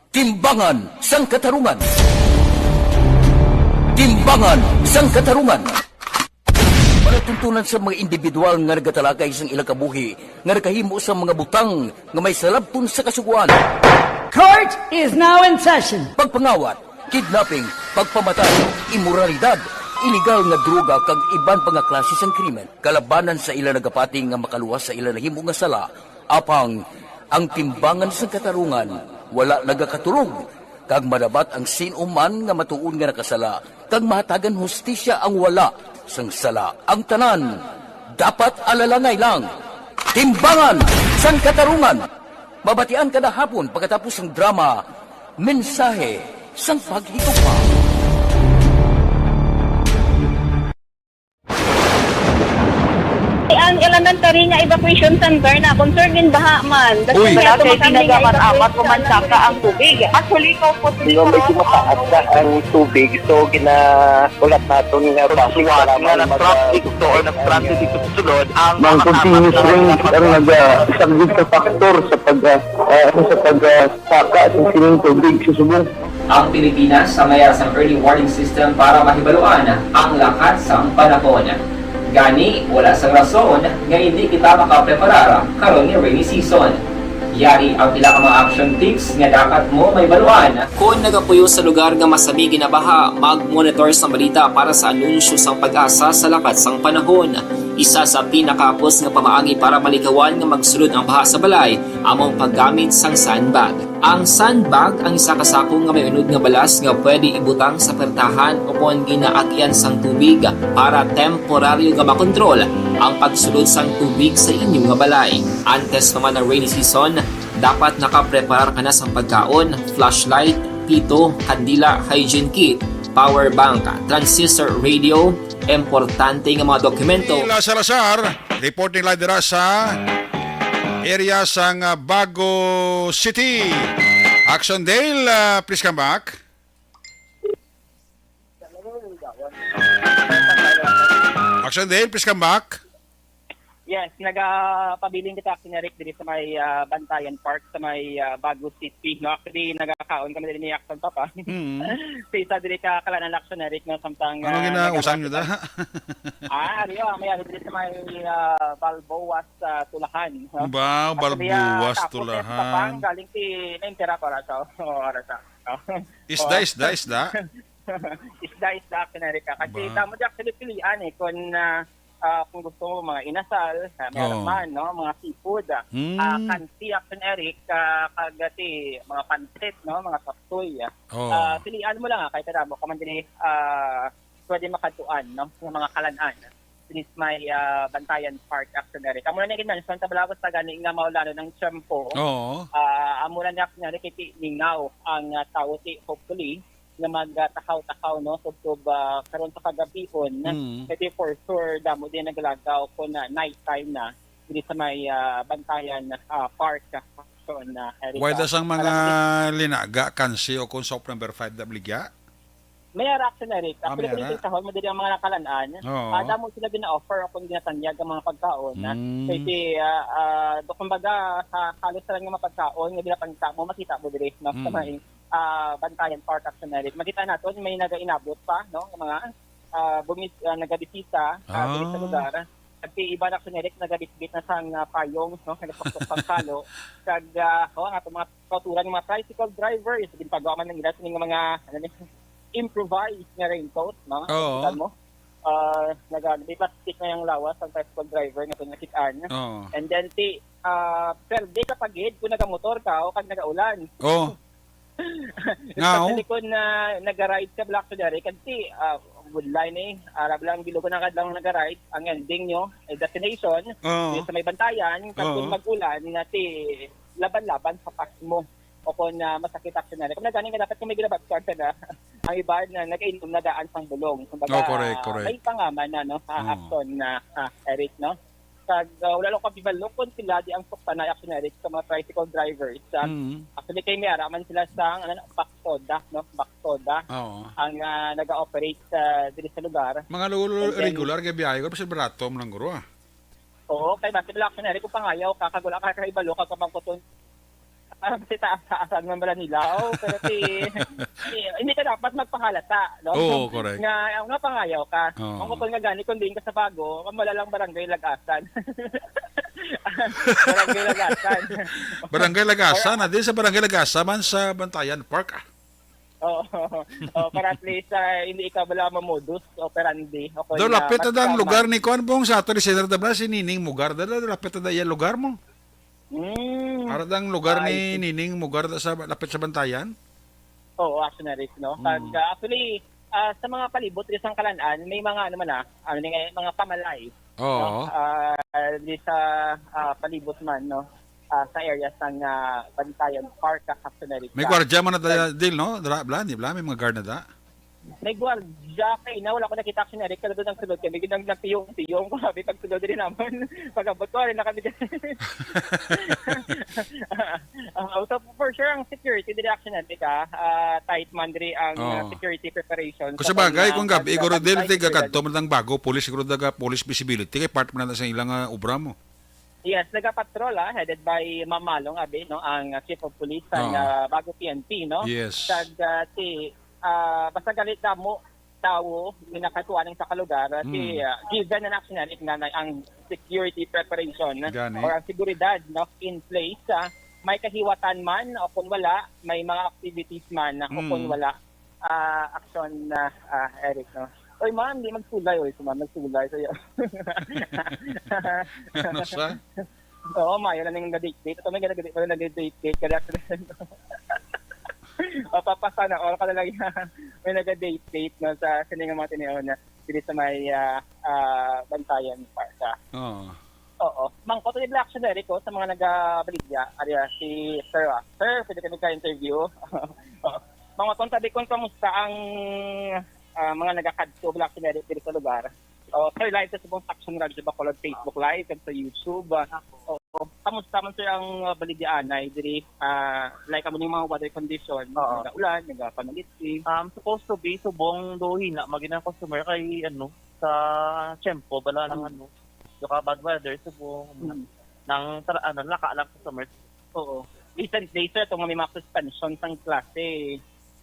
Timbangan sang Katarungan. Timbangan sang Katarungan. Para Tuntunan sa mga individual nga nagatalakay sang ilang kabuhi nga nakahimo sa mga butang nga may salabton sa kasugoan. Court is now in session. Pagpangawat, kidnapping, pagpamatay, imoralidad, iligal nga droga kag iban pa nga klase sang krimen kalabanan sa ila nagapati nga makaluwas sa ila nahimo nga sala. Apang ang timbangan sang katarungan wala nagakaturog, kag madabat ang sin-o man nga matuod nga nakasala, kag mahatagan hustisya ang wala sang sala. Ang tanan dapat alalangay lang. Timbangan sang Katarungan. Mabatian kada hapon pagkatapos sang drama, Mensahe sang Paghigugma. Ang elementary nga evacuation center na concerned in baha man. Uy. Wala kay tinaga man amat ko man saka ang tubig. Actually, ko po Medyo mataas na ang tubig, so ginaulat naton nga basi Suwat nga lamang mag- nag-traffic to or nag-transit dito sa sulod ang Mang mga continuous tapat na rain ang nagpag- nagasaglit sa faktor sa pag, ah, ah, sa pag, ah, saka sa sining tubig sa subong. Ang Pilipinas ang may sang early warning system para mahibaluan ang lakat sang panahon. Gani, wala sang rason nga hindi kita makapreparar karon nga rainy season. Yari ang pila ka mga action tips nga dapat mo mahibaluan. Kon nagapuyo sa lugar nga masami ginabaha, mag-monitor sang balita para sa anunsyo sang PAGASA sa lakat sang panahon. Isa sa pinakahapos nga pamaagi para malikawan nga magsulod ang baha sa balay amo ang paggamit sang sandbag. Ang sandbag ang isa ka sako nga may unod nga balas nga pwede ibutang sa pertahan ukon ginaagyan sang tubig para temporaryo nga makontrol ang pagsulod sang tubig sa inyo nga balay. Antes pa man ang rainy season, dapat nakapreparar ka na sang pagkaon, flashlight, pito, kandila, hygiene kit, power bank, transistor radio, importante nga mga dokumento. Ila Salazar, reporting live dira sa area sang, ah, Bago City. Action Dale, ah, please come back. Action Dale, please come back. Yes, nagapabilin kita, Action Eric, diri sa may, ah, Bantayan Park, sa may, ah, Bago City, no? Actually, nagakaon kami diri ni Action Papa. Mm. Sa isa diri ka kalan-an, Action Eric, no? Samtang, Ano ah, ginausang nyo da? Ah, ari, ah, may ari diri sa may, ah, Balboas, ah, Tulahan, no? Ba, Actually, ah, Balboas, tapos, eh, Tulahan. Papa, galing si Nentera para sa, oh, para sa, oh. Isda, Oh. isda, isda. Isda, isda, Action Eric, ah. Kasi Ba? Damo di actually pilian, eh, kung, ah, ah, kung gusto mo, mga inasal, ah, meron Oo. man, no? Mga seafood, ah. Mm. Ah, kansi, Action Eric, ah, kag si mga pansit, no? Mga sapsoy, ah. Oo. Ah, pilian mo lang, ah, kay kadamo ka man diri, ah, pwede makadtuan, no? Nga mga kalan-an. Diri sa may, ah, Bantayan Park, Action Eric. Amo na ni ginmension, tabalagos pa gani nga maulanon ang tiyempo. Oo. Ah, amo na ni, Action Eric, kay ti-, mingaw ang, ah, tawo, ti-, hopefully, nga magtakaw-takaw, no, subsob, ah, karon sa kagabihon. Mm. Kay for sure, damo din naglagaw kung, ah, night time na diri sa may, ah, Bantayan, ah, Park, ah, Action, ah, Eric. Wala sang mga Alam mo, linaga, kansi o kung soft number five na baligya? May ara, Action Eric. Ah, Actually, may kung ara? Sa hall mo diri ang mga nakalan-an, Oo. ah, damo sila gina-offer o kung ginatanyag ang mga pagkaon, ah. Mm. Kay si, ah, ah, do, kumbaga, sa halos tanan nga mga pagkaon nga ginapangita mo, makita mo diri, no, sa Mm. may ah, Bantayan Park, Action Eric. Makita naton, may nagainabot pa, no, nga mga, ah, bumis-, ah, nagabisita, ah, diri sa Ah. lugar. Kag si iba na, Action Eric, nagabitbit na sang, ah, payong, no, nagapakpak sang kalo. Kag, ah, oh, ang ato mga kauturan, mga tricycle drivers, ginpagawa man nila sining mga, ano ni, improvised nga raincoat, no? Oo. Kita mo? Ah, naga-, may plastic na yung lawas ang tricycle driver nga nakit-an. Oo. And then, si, ah, perde ka pa gid kung nagamotor ka o kag nagaulan. Oo. Nga, oh. Especially kung, ah, naga-ride ka, Black Sudari, kasi, ah, good line eh. Arab lang, bilog na kadlaw naga-ride. Ang ending nyo, eh, destination, Oo. sa may Bantayan, kag kung Oo. mag-ulan, na si laban-laban sa pas mo. O kung, ah, masakit, Action Eric. Kung nagani nga dapat kung may ginabatkar ka na, ang iba na nag-inom na daan sang bulong. Kumbaga, Oh, correct, correct. may pangaman na, no? Ah, Oo. Action na, ah, Eric, no? Kag, ah, wala lang ko kabalo kung sila di ang suktanay, Action Eric, sa mga tricycle drivers, ah. Mm. Actually, kay may ara man sila sa, ano, Baktoda, no? Baktoda Oo. ang, ah, nag-ooperate sa, diri sa lugar. Mga lu-, lu-, And then regular kay biyahe ko, pero sa barato mo lang, guro, ah. Oo, kay basta lang, Action Eric, kung pangayaw ka, kag wala ka kahibalo, kag pamangkuton. Ah, kasi taas-taasan man bala nila. Oh, pero si, si, hindi ka dapat magpahalata, no? Oo, correct. Nga, nga pangayaw ka. Oo. Ang utol nga gani, kung diin ka sa Bago, ang wala lang barangay Lagasan. Barangay Lagasan. Barangay Lagasan, ah, di sa Barangay Lagasan man sa Bantayan Park, ah. Oo. Oh, para at least, ah, hindi ikaw bala mamodus operandi. O kung, Do, ah, lapit na mas dang tama. Lugar ni kuan, Bong, sa ato ni Senator Dabla, si Nining Mugar. Dala, lapit na dang iya lugar mo. Mm. Ara dang lugar I ni see. Nining Mugar da sa lapit sa Bantayan? Oo, actually, Rick, no? Mm. Pag, ah, actually, ah, sa mga palibot diri sa Kalan-an, may mga, ano man, ah, ano ni, mga pamalay, Oo. no? Ah, diri sa, ah, palibot man, no? Ah, sa area sang, ah, Bantayan Park, ah, actually, Rick, May ah, gwardiya man na dala, Dil, no? Dala, bla, di bla? May mga guard na da? May gwardiya kay na wala ko nakita, actually, Rick, pero doon ang sulod kami, ginang nagtiyong-tiyong ko, sabi, pag sulod rin naman, pag-abot ko, rin na kami dyan. Ah, so, for sure, ang security diri, actually, Rick, ah, ah, tight man diri ang, ah, Oo. security preparation Kung sa sa bagay, pag, kung ah, gabi, siguro, pag-, Dil, pag-, tiga kadto man ang Bago, police, siguro, daga, police visibility, kay part man na sa ilang, ah, obra mo. Yes, nagapatrol, ah, headed by Ma'am Malong Abi, no, ang, ah, Chief of Police sa, Oo. ah, Bago P N P, no? Yes. Kag, ah, ti, ah, basta gali damo tawo ginakatuan sa kalugar, ah, ti, Mm. ah, given na actually nga na ang security preparation Gani. or ang seguridad, no, in place, ah, may kahiwatan man o kung wala, may mga activities man, ah, o kung Mm. wala, ah, action na, ah, Eric, no? Oy, ma'am, di magsulay, oy, si ma'am, nagsulay, so, yun. Ano siya? Oo, mayo na ning nag-date-date. Ato may nag-date, wala nag-date-date, kaya accident. O, papasa na, all ka na lang yan. May nag-date-date, no, sa sining mga tinion na diri sa may, ah, ah, Bantayan Park, ah. Oo. Oo. Mangkot ni Black Siya Eric, oh, sa mga nagabaligya, ari, ah, si Sir, ah. Sir, pwede kami ka-interview? Oo. Mangkot, sabi kung kamusta ang, ah, mga nagakadto, Black Siya Eric, diri sa lugar? Oh, sir, live sa Subong Action Radyo Bacolod, Facebook Live, kag sa YouTube. Ah, oo. Kamusta man, sir, ang, ah, baligya anay diri? Ah, like, amo ning mga weather condition, Oo. nagaulan, nagapanagitsi. Um, supposed to be, subong do hina, magin ang customer kay, ano, sa tiyempo, bala ng, Mm. ano, do ka bad weather, subong, Mm. nang, tra-, ano, laka lang customer. Oo. Recently, sir, itong may mga suspension sang klase,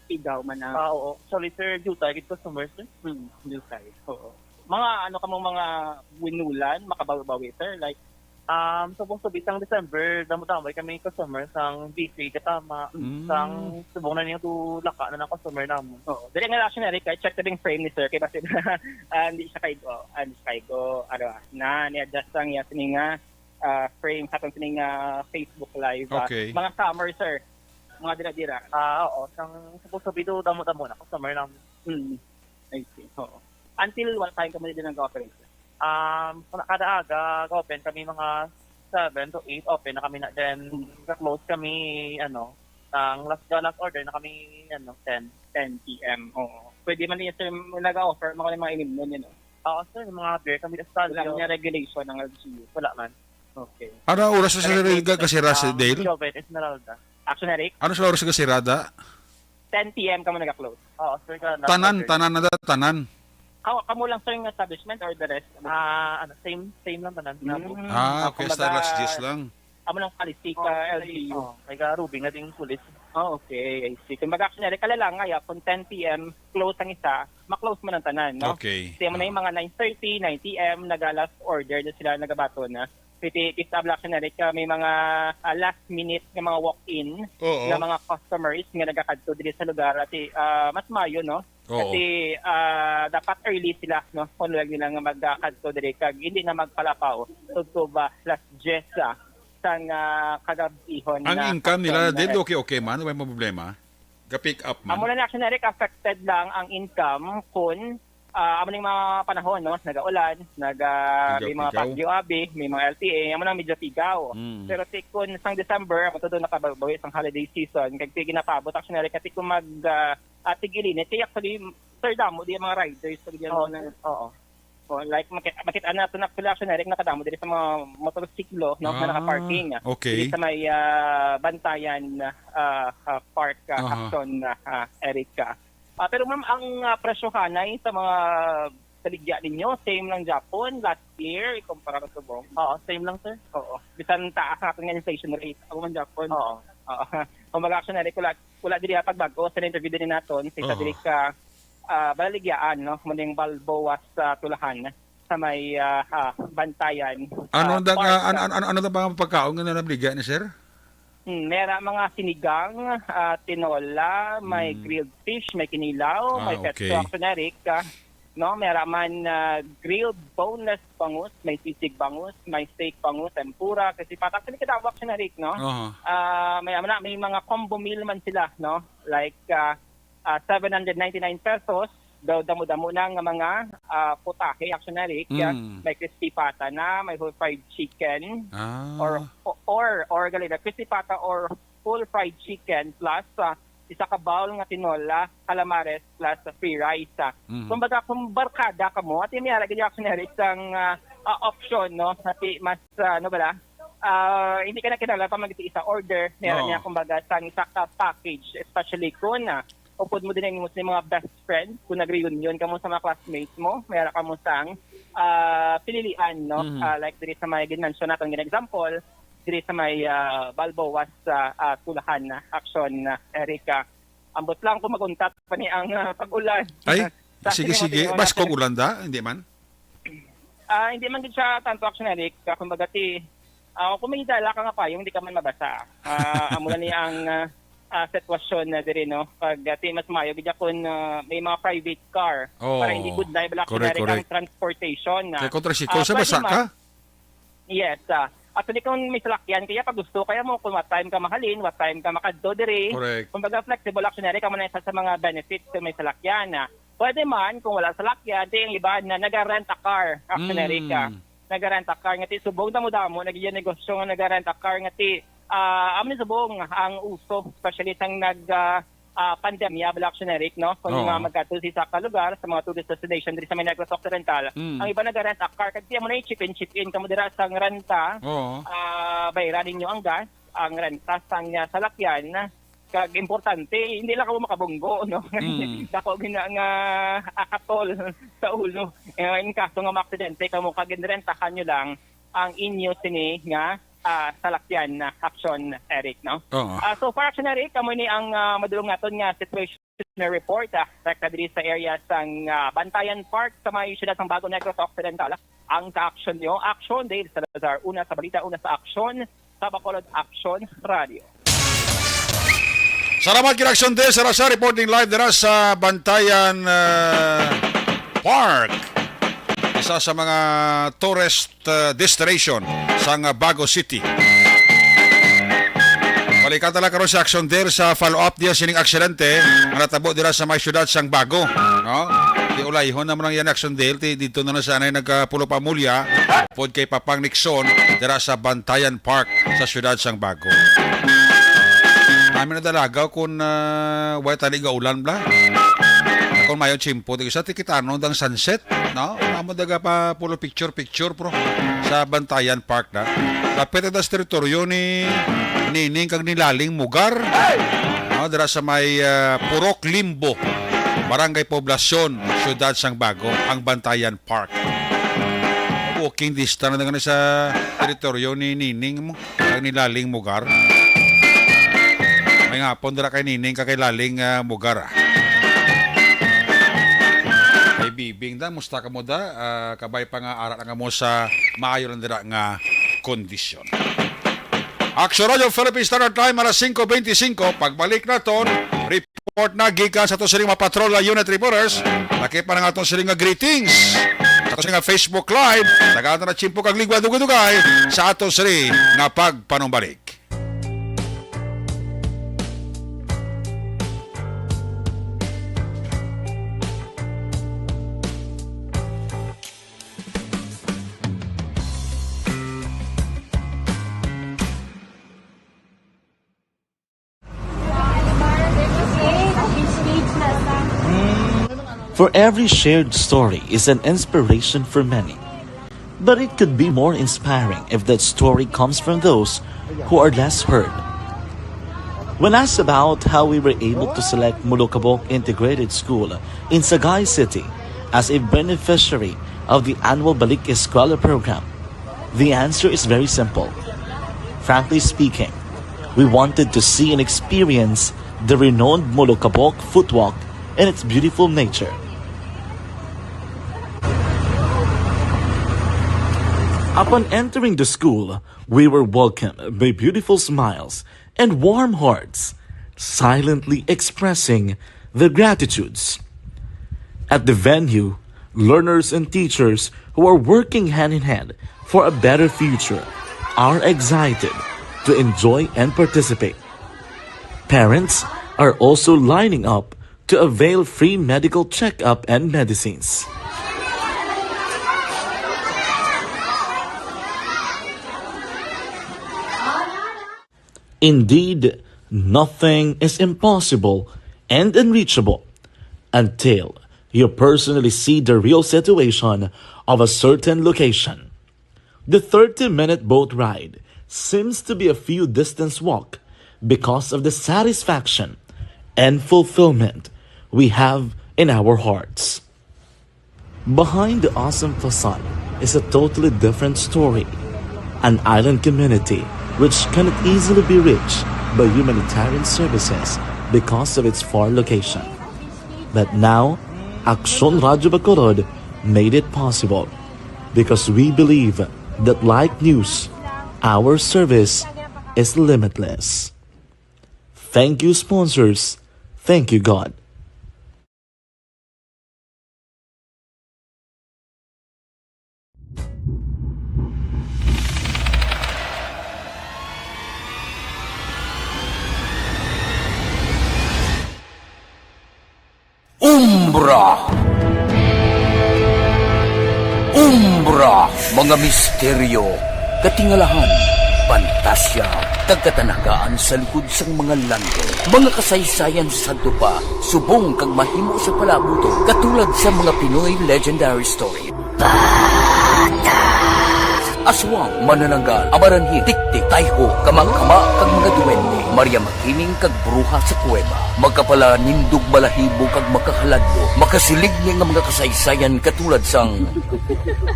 pigaw man na. Ah, oo. Sorry, sir, due tayo gid customer, sir. Hmm, due tayo. Oo. Mga ano ka mo, mga winulan, makabawi-bawi, sir? Like, Um, supposed to be sang December, damo-damo kami customer sang busy, katama, Mm. sang subong na niya to laka na ng customer namon. Oo. Dili nga lang, sir, kay check na ding frame ni sir, kay basta, ah, hindi siya kaigo, ah, hindi siya kaigo, ano, ah, na, ni-adjust lang niya, sini nga, ah, frame, sa itong sini nga Facebook Live, ah. Okay. Mga summer, sir, mga dira-dira. Ah, oo. Sang supposed to be do, damo-damo na customer namon. Hmm. I see. Oo. Until what time kamo din nag-operate, sir? Um, kada aga, open kami mga seven to eight, open na kami na. Then, Mm. ka-close kami, ano, ang last, last order na kami, ano, ten. Ten P M, oo. Pwede man niya, sir, nag-offer, mga, mga inom nun, yun, no? Oo, sir, mga beer kami, Wala Estalio. Niya regulation ng L G U. Wala man. Okay. Ano ang oras sa Alas Dale? Ga-, gasira sa Um, Dale? Joven Esmeralda. Action, Eric? Ano sa oras sa gasirada? Ten P M kamo nag-close. Oo, sir, ka-, Tanan, nag-order. Tanan na da, tanan. Ka-, kamo lang, sir, yung establishment or the rest? Ah, ano, same, same lang tanan. Mm. Ah, okay, kumbaga, sa alas diyes lang. Amo lang policy ka, Oo, L G U. Oo, kay ka Ruby nga ding pulis. Oh, okay, I see. Kumbaga, actually, kala lang nga, ya, kung ten P M, close ang isa, ma-close man ang tanan, no? Okay. Kaya mo na yung Oo. mga nine thirty, nine P M, naga-last order na sila, nagabaton na. Piti, pista, actually, ka may mga, ah, last minute nga mga walk-in Oo. nga mga customers nga nagakadto diri sa lugar. At, ah, mas mayo, no? Oo. Kasi, ah, dapat early sila, no? Kung wala nila nga magkakadto diri, kag hindi na magpalapaw. Tugto ba, last diyes, ah, sang, ah, kagabihon Ang na income nila, action, Dale, eh. Okay, okay man? May problema? Ga-pick up man? Amo na na, actually, Eric, affected lang ang income kung, ah, amo ning mga panahon, no? Nagaulan, naga-, may mga Pigaw-pigaw. Bagyo, abi, may mga L T A, amo na medyo pigaw. Mm. Pero ti-, kung sang December, amo to doon nakabawi sang holiday season, kag ti-, ginapaabot, actually, Eric, kasi kung mag, ah, ah, tig-ilinit, kaya actually, sir, damo di mga riders, pag diyan Oo, mo na. Sir. Oo. Oh, like, makit-, makita na ito na, actually, actually, Eric, nakadamo diri sa mga motorsiklo, no, na Ah, nakaparking, ah. Okay. Diri sa may, ah, Bantayan, ah, ah, Park, ah, Aha. Action, ah, ah, Eric, ah. Ah, pero, ma'am, ang, ah, presyohanay sa mga baligya ninyo, same lang Japon, last year, ikumpara sa subong? Oo, same lang, sir. Oo. Bisan taas ang ating inflation rate, ako man Japon. Oo. Oo. Kumbaga, Action Eric, wala, wala diri, ah, pagbag-o sa interview din naton, sa isa Oo. diri ka, ah, balaligyaan, no? Muning Balboa sa Tulahan, sa may, ah, ah, Bantayan, Ano ah, da Park, nga, an-, ah. an-, ano, ano da ba ang pagkaon nga nanabaligya ni sir? Hmm, may ra mga sinigang, ah, tinola, may Mm. grilled fish, may kinilaw, may Ah, pesto, okay. Action Eric, ah, no? May ra man, ah, grilled boneless bangus, may sisig bangus, may steak bangus, tempura, crispy pata. Actually, kadawak siya na, Rick, no? Aha. Ah, may, ano na, may mga combo meal man sila, no? Like, ah, ah, seven hundred ninety-nine pesos, daw damo-damo na nga mga, ah, putahe, Action Eric. Mm. May crispy pata na, may whole fried chicken, Ah. or, or, or, gali na, crispy pata or whole fried chicken plus, ah, isa ka bowl nga tinola, calamares plus free rice, ah. Mhm. Kumbaga, kung barkada ka mo, at may ara gid, Action Eric, sang, ah, ah, option, no? Ati mas, ah, ano ba la? Ah, hindi ka na kinala pa mag-isa order. May ara Oo. niya, kumbaga, sang isa ka package, especially kung, ah, upod mo din ang imo sa mga best friend, kung nag-reunion ka mo sa mga classmates mo, may ara ka mo sang, ah, pinilian, no? Mhm. Ah, like diri sa may ginmention naton, gin-example, diri sa may, ah, Balboa sa, ah, Tulahan, ah, Action, ah, Eric, ah. Ambot lang kung maguntat pa ni ang, ah, pag-ulan. Ay, Sa sige, ating mga sige. Pinoy Mas natin. Kung ulan da, hindi man? Ah, hindi man gid siya tanto, Action Eric. Ah, kumbaga, ti, ah, kung may dala ka nga payong, di ka man mabasa. Ah, amo na ni ang, ah, ah, sitwasyon na diri, no? Pag, ah, ti, mas mayo gid kung, ah, may mga private car Oo. para hindi good na ibala Correct, kinari ang correct. transportation, ah. Kaya kung tricycle, Ah, sa pwede basa man. ka? Yes, ah. Actually, kung may salakyan, kaya pag gusto, kaya mo kung what time ka mahalin, what time ka makadto diri. Correct. Kumbaga, flexible, Action Eric, amo na isa sa mga benefits kung may salakyan, ah. Pwede man, kung wala salakyan, di ang iba na naga-rent a car, Action Eric, ah. Mm. Naga-rent a car, nga ti subong damo-damo, nagiging negosyo nga naga-rent a car, nga ti, ah, amo ni subong ang uso, especially sang nag, ah, ah, pandemya, bala, Action Eric, no? Kung Oo. mga magkadto sa isa ka lugar, sa mga tourist destination diri sa may Negros Occidental, Mm. ang iba naga-rent a car, kag di mo na yung chip-in, chip-in kamo dira sang renta, Oo. ah, bayran ninyo ang gas, ang renta sang, ah, salakyan, kag importante, hindi lang kamo makabunggo, no? Mm. Dako gina nga akatol sa ulo. Eh, in kaso nga maaksidente kamo, kag ginrentahan nyo lang ang inyo sini nga, ah, salakyan na, Action Eric, no? Oo. Ah, so far, Action Eric, kamo ni ang, ah, madulong naton nga situation report, ah, rekta diri sa area sang, ah, Bantayan Park sa may siyudad sang Bago, Negros Occidental. Ang ka-action nyo, Action Dale Salazar, una sa balita, una sa aksyon, sa Bacolod Action Radio. Salamat, kay Action Dale Salazar, reporting live dira sa Bantayan, ah, Park, isa sa mga tourist, ah, destination sang, ah, Bago City. Balikan ta lang karon si Action Dale sa follow-up diya sining aksidente nga natabo dira sa may siyudad sang Bago, no? Di ulayhon naman lang yan, Action Dale, ti dito na na sa anay nagkapulo pa mulya, pod kay Papang Nixon dira sa Bantayan Park sa siyudad sang Bago. Kami na dalagaw kung, ah, way tali ga ulan, bla. Kung mayo tiyempo, di sa tikitano dang sunset, no? Amo daga pa pulo picture-picture, pro, sa Bantayan Park na. Lapit na sa teritoryo ni Nining kag ni Laling Mugar. No, dira sa may, ah, Purok Limbo, Barangay Poblacion, Siyudad sang Bago, ang Bantayan Park. Walking distance na nga ni sa teritoryo ni Nining mo, kag ni Laling Mugar. May nga pon dira kay Nining kag kay Laling, ah, Mugar, ah. Kay Bibing da, musta ka mo da? Ah, kabay pa nga ara na nga mo sa maayo lang dira nga kondisyon. Action Radio Philippine Standard Time, alas singko beintisinko. Pagbalik naton, report na gikan sa aton sining mga patrol unit reporters. Laki pa nga aton sining nga greetings sa aton sining nga Facebook Live. Tagaan ta na tiyempo kag ligwa, dugay-dugay sa aton sining nga pagpanumbalik. For every shared story is an inspiration for many. But it could be more inspiring if that story comes from those who are less heard. When asked about how we were able to select Molokabok Integrated School in Sagay City as a beneficiary of the annual Balik Eskwela program, the answer is very simple. Frankly speaking, We wanted to see and experience the renowned Molokabok Footwalk and its beautiful nature. Upon entering the school, we were welcomed by beautiful smiles and warm hearts, silently expressing their gratitudes. At the venue, learners and teachers who are working hand in hand for a better future are excited to enjoy and participate. Parents are also lining up to avail free medical checkup and medicines. Indeed, nothing is impossible and unreachable until you personally see the real situation of a certain location. The thirty-minute boat ride seems to be a few distance walk because of the satisfaction and fulfillment we have in our hearts. Behind the awesome facade is a totally different story, an island community which cannot easily be reached by humanitarian services because of its far location. But now, Aksyon Radyo Bacolod made it possible because we believe that like news, our service is limitless. Thank you, sponsors. Thank you, God. Umbra. Umbra, mga misteryo, katingalahan, pantasya, kag katanagaan sa likod sang mga landong. Mga kasaysayan sa sadto pa, subong kag mahimo sa palabuton, katulad sa mga Pinoy legendary story. Aswang, manananggal, amaranhit, tiktik, tayho, kamangkama, kag mga duwende, Maria Makiling kag bruha sa kuweba, makapalanindog balahibo kag makahaladlok, makasiling niya nga mga kasaysayan katulad sang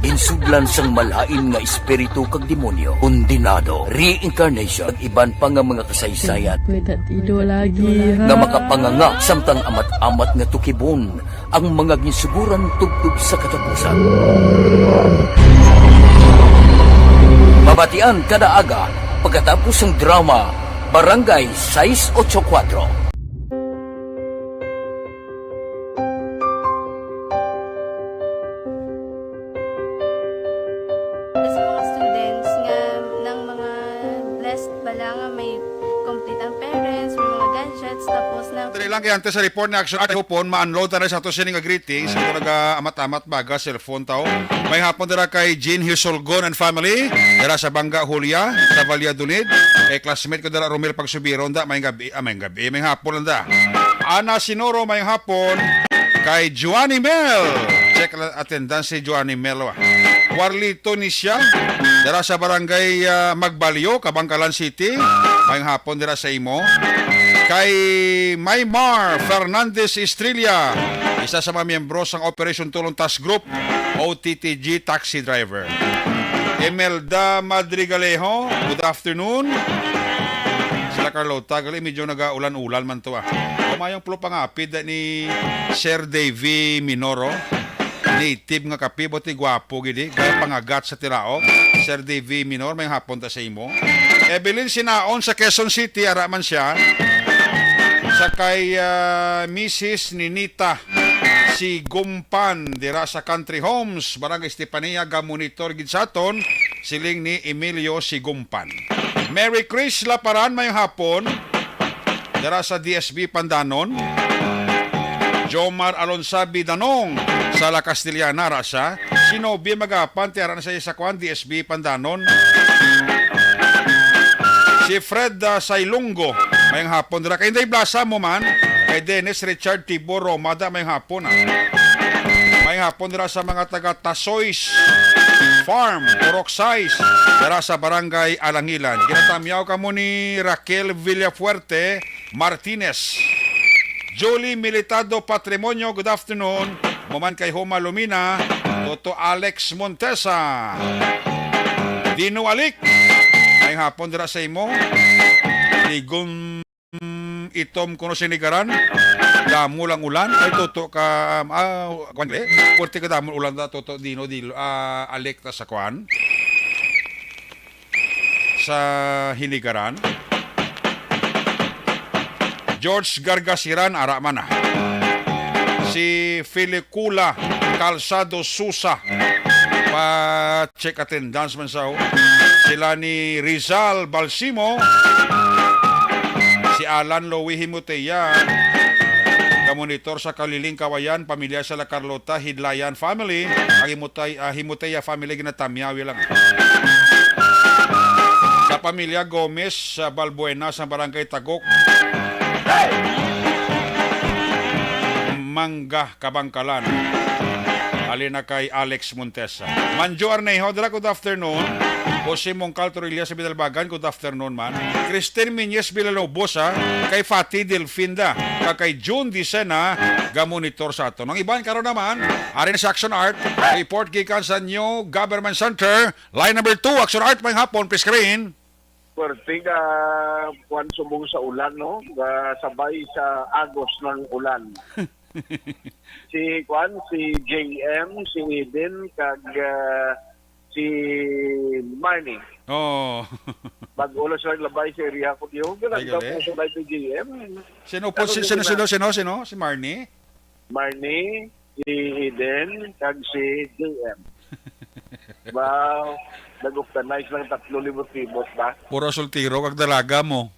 ginsudlan sang malain nga espiritu kag demonyo, kondenado, reincarnation, kag iban pa nga mga kasaysayan May tatido lagi, ha? nga makapanganga samtang amat-amat nga tukibon ang mga ginsuguran tubtob sa katapusan. Mabatian kada aga pagkatapos sang drama Barangay sais ocho kuwatro. Sa mga students nga nang mga blessed bala nga may complete ang parents, may mga gadgets, tapos na Dali lang kay antes sa report ni Action Art Hupon, ma-unload na sa ato sining greetings. Ito naga amat-amat baga cellphone tao. May hapon dira kay Jean Hisolgon and family. Dira sa Bangga Julia, sa Valladolid. Kay classmate ko dira Romel Pagsubiron da, may gabi, ah, may gabi, may hapon lang da. Ana Sinoro, may hapon. Kay Joanny Mel. Check lang attendance si Joanny Mel, wa. Warlito ni siya. Dira sa barangay ah, Magbalyo, Kabangkalan City. May hapon dira sa imo. Kay Maymar Fernandez Estrella, isa sa mga miyembro sang Operation Tulong Task Group, O T T G, taxi driver. Imelda Madrigalejo, good afternoon. Sila Carlota, gali medyo nagaulan-ulan man to ah. Mayong pulo pangapid ni Sir Davy Minoro. Native nga kape, buti gwapo gid eh. Gaya pangagat sa tilaok. Sir Davy Minor, may hapon ta sa imo. Evelyn Sinaon sa Quezon City, ara man siya. Sa kay ah, Missus Ninita Sigumpan dira sa Country Homes, Barangay Estefania, gamonitor gid sa aton, siling ni Emilio Sigumpan. Mary Chris Laparan, may hapon. Dira sa D S B Pandanon. Jomar Alonsabi Danong sa La Castellana, ra siya. Si Nobi Magapan, ti ara na siya sa kwan, D S B Pandanon. Si Fred ah, Sailunggo, mayang hapon dira. Kay Inday Blasa mo man, kay Dennis Richard Tibor Romada, mayang hapon ah. Mayang hapon dira sa mga taga Tasoys Farm, Purok sais, dira sa Barangay Alangilan. Ginatamyaw kamo ni Raquel Villafuerte Martinez. Julie Militado Patrimonio, good afternoon. Mo man kay Homa Lumina, Toto Alex Montesa. Dino Alik, may hapon dira sa imo. Igon itom kuno sa Hinigaran. Damo lang ulan. Ay, Toto ka, ah, kwan, eh. Puwerte ka damo ulan da, Toto Dino, Dilo, ah, Alekta sa kwan. Sa Hinigaran. George Gargasiran, ara man, ah. Si Felicula Calzado Susa, pa-check attendance man sa, oh. Sila ni Rizal Balsimo, si Alan Louie Himutea, kamonitor sa Kaliling, Kawayan, pamilya sa La Carlota, Hidlayan family, ang Himutay-, ah, Himutea family, ginatamyawi lang. Sa pamilya Gomez, sa Balbuena, sa Barangay Tagok, Mangga, Kabangkalan. Halin na kay Alex Montesa. Manjo Arnejo, dira, good afternoon. Jose Mongcal Torilla sa Bidalbagan, good afternoon man. Christine Miñez Villalobos, ha, kay Fati Delfinda, kag kay June Dicena, gamonitor sa aton. Ang iban karon naman, ari na sa Action Art, report gikan sa New Government Center, line number two, Action Art, may hapon, please screen. Puwerte ka, kuwan, subong sa ulan, no? Ga-, sabay sa agos ng ulan. Si, kuwan, si J M, si Eden, kag, ah, si Marnie. Oh. Bag-o lang sila labay sa area ko, di ko Ay, ginagdaw gali. Ko sa live ni J M. Sino po? Ano Si, sino, sila? Sino, sino, sino? Si Marnie? Marnie, si Eden, kag si J M. Wow, nag-organize lang tatlo libot-libot ba? Puro sultiro kag dalaga mo.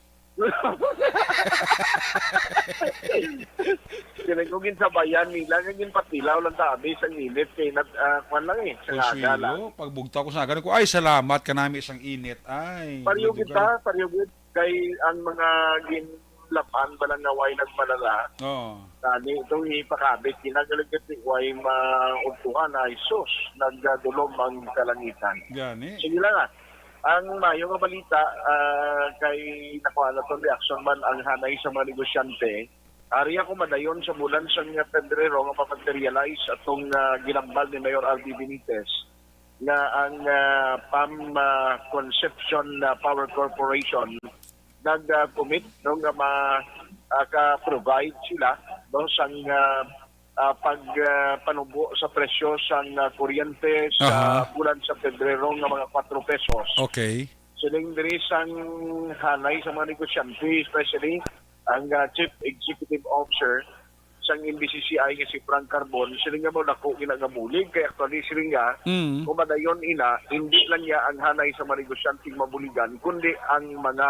Kaya ko ginsabayan nila, nga ginpatilaw lang tabi sa init, kay nat-, ah, kwan lang eh, sa Consuelo, aga lang. Pagbugtaw ko sa aga ko, "Ay, salamat ka nami sang init." Ay, Pareho gid dudugan. Ta, pareho gid. Kay ang mga ginlapan ba lang nga way nagmalala, Oo. Tani itong ipakabit, ginagalit way maugtuhan ay sus, nagdadulom ang kalangitan. Gani. Sige lang, ah. Ang mayo nga balita, ah, kay nakuha na tong reaksyon man ang hanay sa mga negosyante. Ari ako madayon sa bulan sang Pebrero nga mamaterialize atong, ah, ginambal ni Mayor Albi Benitez nga ang, ah, PAM, ah, Concepcion, ah, Power Corporation nag, ah, commit, no, nga ma-, ah, ka-provide sila, no, sang, ah, ah, pag, ah, panubo sa presyo sang, ah, kuryente sa Aha. Bulan sa Pebrero nga mga kwatro pesos. Okay. Siling diri sang hanay sa mga negosyante, especially ang, ah, Chief Executive Officer sang M B C C I nga si Frank Carbon, siling nga mo dako gina nga bulig, kay actually siling nga, Mm. kung madayon ina, hindi lang niya ang hanay sa mga negosyante mabuligan, kundi ang mga,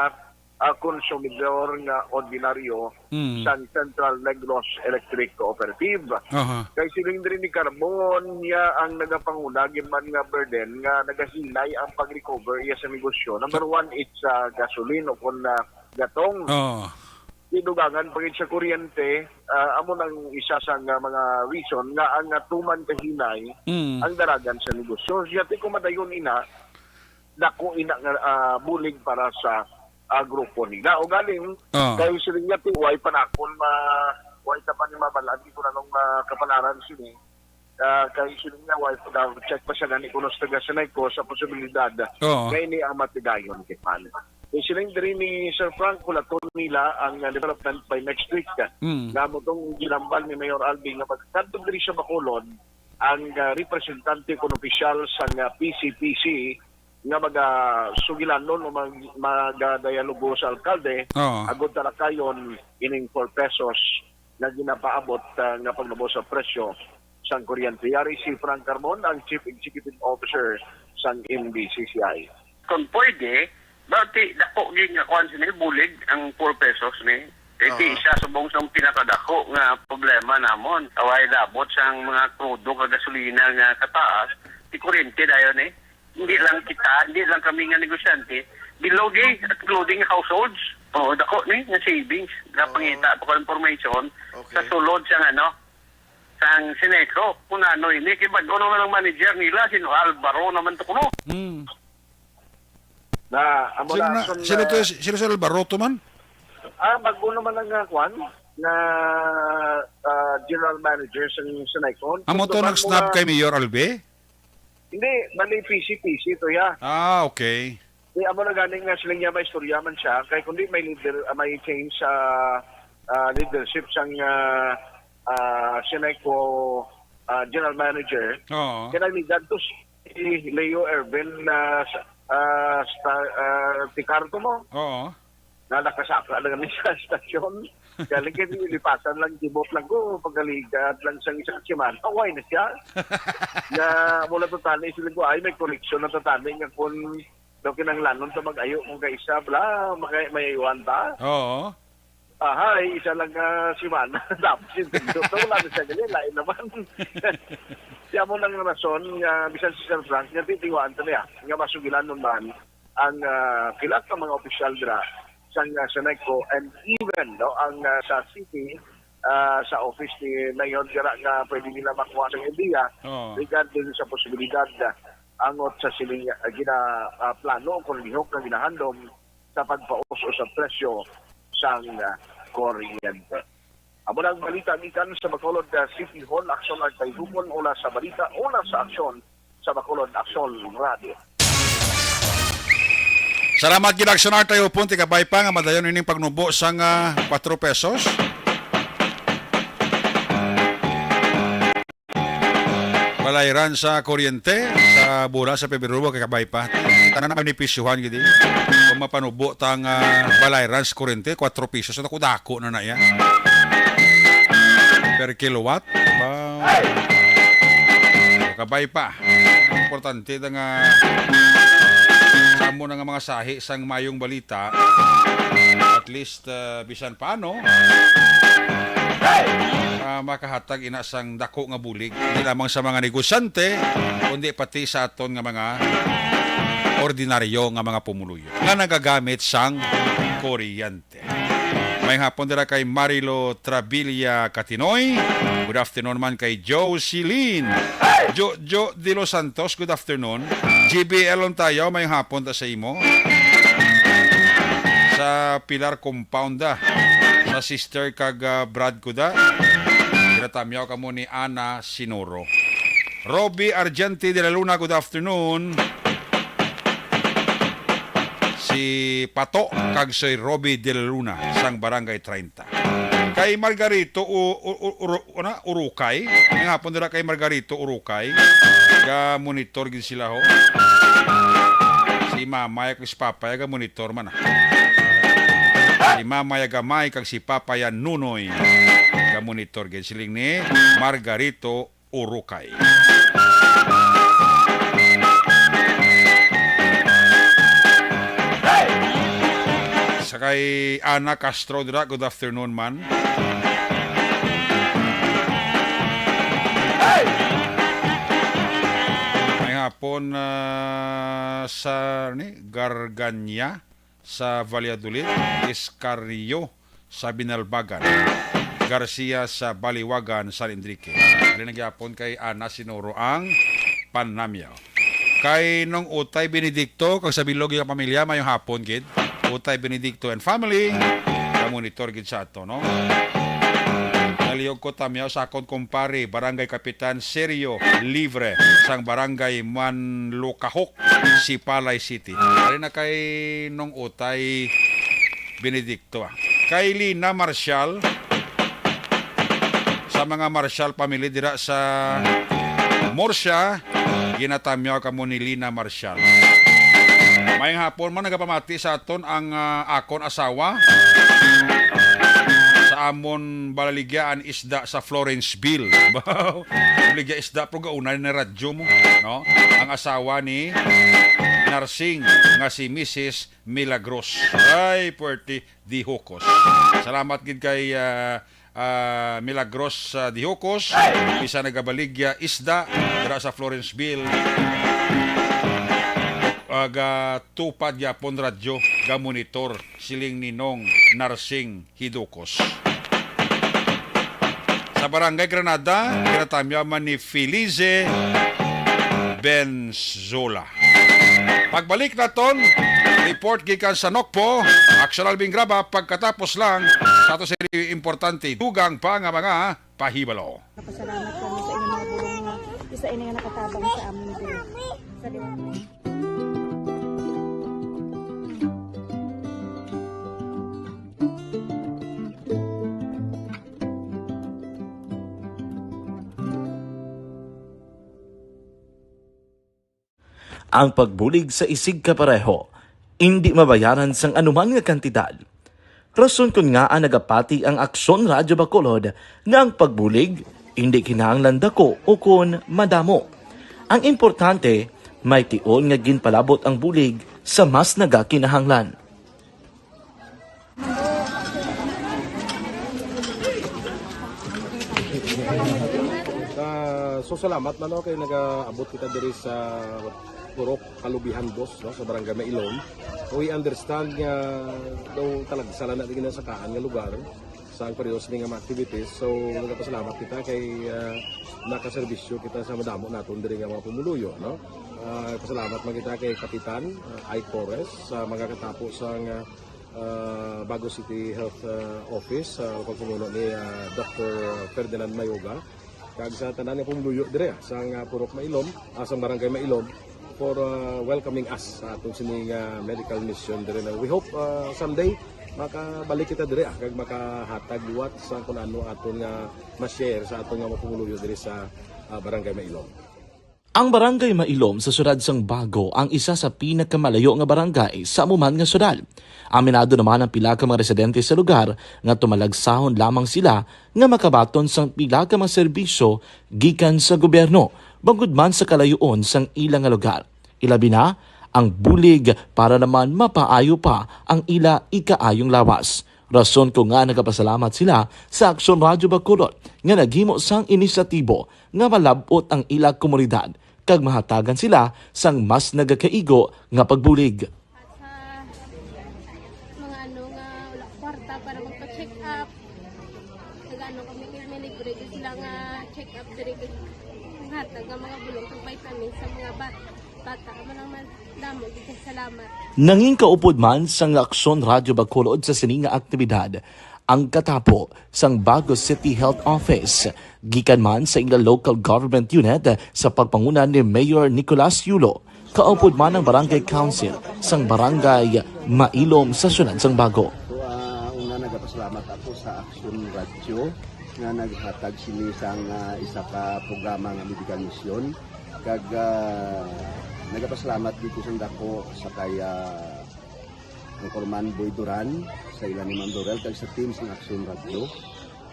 ah, konsumidor nga ordinaryo Mm. sang Central Negros Electric Cooperative. Aha. Kay siling diri ni Carbon, niya ang nagapanguna gid man nga burden nga nagahinay ang pag-recover iya sa negosyo. Number one, it's, ah, gasoline o kun, ah, gatong. Oo. Gidugangan pa gid sa kuryente, ah, amo nang isa sa nga mga reason nga ang natuman kahinay Mm. ang daragan sa negosyo. Siya ti kung madayon ina, dako ina nga, ah, bulig para sa, ah, grupo nila. O galing, Ah. Kay siling niya ti, way pa na akon ma-, way ta pa ni mabalaan kung anong, ah, kapalaran sini. Ah, kay siling niya, way pa, check pa siya gani kuno sa taga Senaico sa posibilidad Oo. Nga ini ang matigayon kay Pan. Kay siling diri ni Sir Frank, hulaton nila ang, ah, development by next week. Mm. Nga mo tong ginambal ni Mayor Alvin nga magkadto diri sa Bacolod ang, ah, representante kun opisyal sa, ah, P C P C nga maga-, sugilanon o mag-, magadayalogo sa alkalde Oo. Agud talakayon ining four pesos nga ginapaabot, ah, nga pagnubo sa presyo sang kuryente. Yari si Frank Carmon, ang Chief Executive Officer sang M B C C I. Kung pwede, dati dako gyud nga kuan sini, bulig ang four pesos ni. Kay ti Oo. Isa subong sa pinakadako nga problema namon. Away labot sang mga krudo kag gasolina nga kataas, ti kuryente dayon eh. Hindi lang kita, hindi lang kami nga negosyante, below di, including households. Oo, dako ni nga savings. Napangita pa ko information Okay. Sa sulod sang ano, sang Senaico. Kung ano ini, kay bag-o naman ang manager nila, si Alvaro naman to kuno. Hmm. Na, amo Sino na, na, ason sino to, na sino si Alvaro to man? Ah, bag-o naman ang, ah, kwan, na, ah, general manager sa Senaico. Amo to Tuntukan mo nag-snub nga kay Mayor Albi? Hindi, bali P C P C to, ya. Ah, okay. Di, amo na gani nga sila niya may istorya man siya, kay kundi may leader, ah, may change sa, ah, leadership sang, ah, ah, Seneco, ah, general manager. Oo. Kaya nagligad to si Leo Ervin na sa, ah, sta-, ah, Ticarto mo. Oo. Na nakasaka lang ni sa stasyon. Galing kay nilipasan lang, gibot lang ko, pagaligat lang sa isang semana, away na siya. Na mula to tani, sila ko, ay, may koneksyon na to tani nga kung daw kinahanglanon to mag-ayo kung kaisa, bla, makay-, may iwan ta. Oo. Ahay, isa lang nga semana. Tapos yung pindot, wala na siya gali, lain naman. Kaya mo nang rason nga bisan si Sir Frank, nga titiwaan to niya, nga masugilan nun man ang, ah, pila ka mga opisyal dira sang, ah, Seneco, and even, no, ang, ah, sa city, ah, sa office ni Mayor dira nga pwede nila makuha sang idea Oo. regarding sa posibilidad, ah, angot sa siling, ah, gina, ah, plano o kung lihok nga ginahandom sa pagpaus-os sa presyo sang, ah, kuryente. Amo na ang balita gikan sa Bacolod, ah, City Hall. Aksyon ang kaihuman una sa balita, una sa aksyon sa Bacolod Aksyon Radio. Salamat gid, Aksyon Art, tayo pun, tikabay pa nga madayon ining pagnubo sang, ah, kwatro pesos. Balayran sa kuryente, sa bulan sa Pebrero, kay kabay pa. Tanan na benepisyohan gid, eh. Kung mapanubo tang, ah, balayran sa kuryente, kwatro pesos, ang dako-dako na na yan. Per kilowatt, ba? Kabay pa. Importante na nga sa amo na nga mga sahi sang mayong balita, at least, ah, bisan paano, ah, makahatag ina sang dako nga bulig, hindi lamang sa mga negosyante, kundi pati sa aton nga mga ordinaryo nga mga pumuluyo nga nagagamit sang kuryente. May hapon dira kay Marilo Trabilia Katinoy. Good afternoon man kay Jocelyn. Jojo de los Santos, good afternoon. G B L Ontayo, may hapon ta sa imo. Sa Pilar Compound, ah. Sa sister kag, ah, Brad Kuda. Ginatamyaw kamo ni Ana Sinoro. Robbie Argente de la Luna, good afternoon. Si Pato kag si Robbie de la Luna sang Barangay treinta. Kay Margarito U-, U-, U-, Uru-, una, Urukay. May hapon dira kay Margarito Urukay. Ga monitor gid sila, ho. Si Mama ya kag si Papa ya ga monitor man, ah. Si Mama ya Gamay kag si Papa ya Nunoy ga monitor gid, siling ni Margarito Urukay. Sa kay Ana Castro dira, good afternoon man. May hapon, ah, sa, ni, Garganya sa Valladolid, Escario sa Binalbagan, Garcia sa Baliwagan, San Enrique. Dali na gyapon kay Ana Sinoro ang panamyaw. Kay Nong Utay Benedicto, kag sa bilog nga pamilya, mayong hapon gid. Utay Benedicto and family, ka-monitor gid sa ato, no? Naliyog ko tamyaw sa akon kumpare, Barangay Kapitan Sergio Livre, sang Barangay Manlukahok, Sipalay City. Ari na kay Nong Utay Benedicto, ah. Kay Lina Marshall, sa mga Marshall family dira sa Murcia, ginatamyaw kamo ni Lina Marshall. Mayong hapon man, nagapamati sa aton ang, ah, akon asawa sa amon balaligyaan isda sa Florenceville. Wow! Baligya isda, pero gauna ni radyo mo, no? Ang asawa ni Narsing nga si Missus Milagros. Ay, puwerte di hukos. Salamat gid kay, ah, ah, Milagros, ah, di hukos. Bisan nagabaligya isda dira sa Florenceville. Agatupad gyapon radyo, ga-monitor, siling ni Nong Narsing Hidukos. Sa Barangay Granada, ginatamyaw man ni Felice Benzola. Pagbalik naton, report gikan sa Nokpo, Aksyon Alvin Graba, pagkatapos lang sa ato sa importante, dugang pa nga mga pahibalo. Napasalamat kami sa inyong mga bulong nga isa ini nga nakatabang sa amon diri. Sa Ang pagbulig sa isigkapareho indi mabayaran sang anuman nga kantidad. Rason kon ngaa nagapati ang Aksyon Radyo Bacolod nga ang pagbulig indi kinahanglan dako ukon madamo. Ang importante, may tion nga ginpalabot ang bulig sa mas nagakinahanglan. Ah, so salamat man, no, kay nagaabot kita diri sa Purok Kalubihan Dos, no, sa Barangay Mailom. We understand nga daw talagsa lang na di ginasakaan nga lugar sa ang pareho sini nga mga activities. So, nagapasalamat kita kay, ah, nakaserbisyo kita sa madamo naton diri nga mga pumuluyo, no? Ah, pasalamat man kita kay Kapitan, ah, Ike Torres sa mga katapo sa nga, ah, Bago City Health, ah, Office sa pagpamuno ni, ah, Doctor Ferdinand Mayoga. Kag sa tanan nga pumuluyo dire, ah, sang, ah, Purok Mailom, ah, sang Barangay Mailom, for, ah, welcoming us sa aton sini nga medical mission dire na. We hope, ah, someday makabalik kita dire, ah, kag makahatag liwat sa kung ano aton nga ma-share sa aton nga mga pumuluyo dire sa, ah, Barangay Mailom. Ang Barangay Mailom sa siyudad sang Bago ang isa sa pinakamalayo nga barangay sa amo man nga siyudad. Aminado naman ang pila ka mga residente sa lugar nga tumalagsahon lamang sila nga makabaton sang pila ka mga serbisyo gikan sa gobyerno, bangod man sa kalayoon sang ila nga lugar. Ilabi na, ang bulig para naman mapaayo pa ang ila ikaayong lawas. Rason kon ngaa nagapasalamat sila sa Aksyon Radyo Bacolod nga naghimo sang inisyatibo nga malab-ot ang ila komunidad kag mahatagan sila sang mas nagakaigo nga pagbulig. At sa mga ano nga wala kwarta para magpa-check up, nag-ano kami, kay may libre gyud sila nga check up diri, kag hatag nga mga bulong kag vitamins sa mga ba-, bata. Amo lang man, damo gyud kay salamat. Nangin kaupod man sang Aksyon Radyo Bacolod sa sini nga aktibidad ang katapo sang Bago City Health Office, gikan man sa ila local government unit sa pagpanguna ni Mayor Nicolas Yulo, kaupod man ang Barangay Council sang Barangay Mailom sa siyudad sang Bago. So, ah, una, nagapasalamat ako sa Aksyon Radyo nga naghatag sini sang, ah, isa ka programa nga medical mission. Kag, ah, nagapasalamat gid ko sang dako sa kay, ah, Anchorman Boy Duran, sa ila ni Ma'am Dorel, kag sa team sang Aksyon Radyo.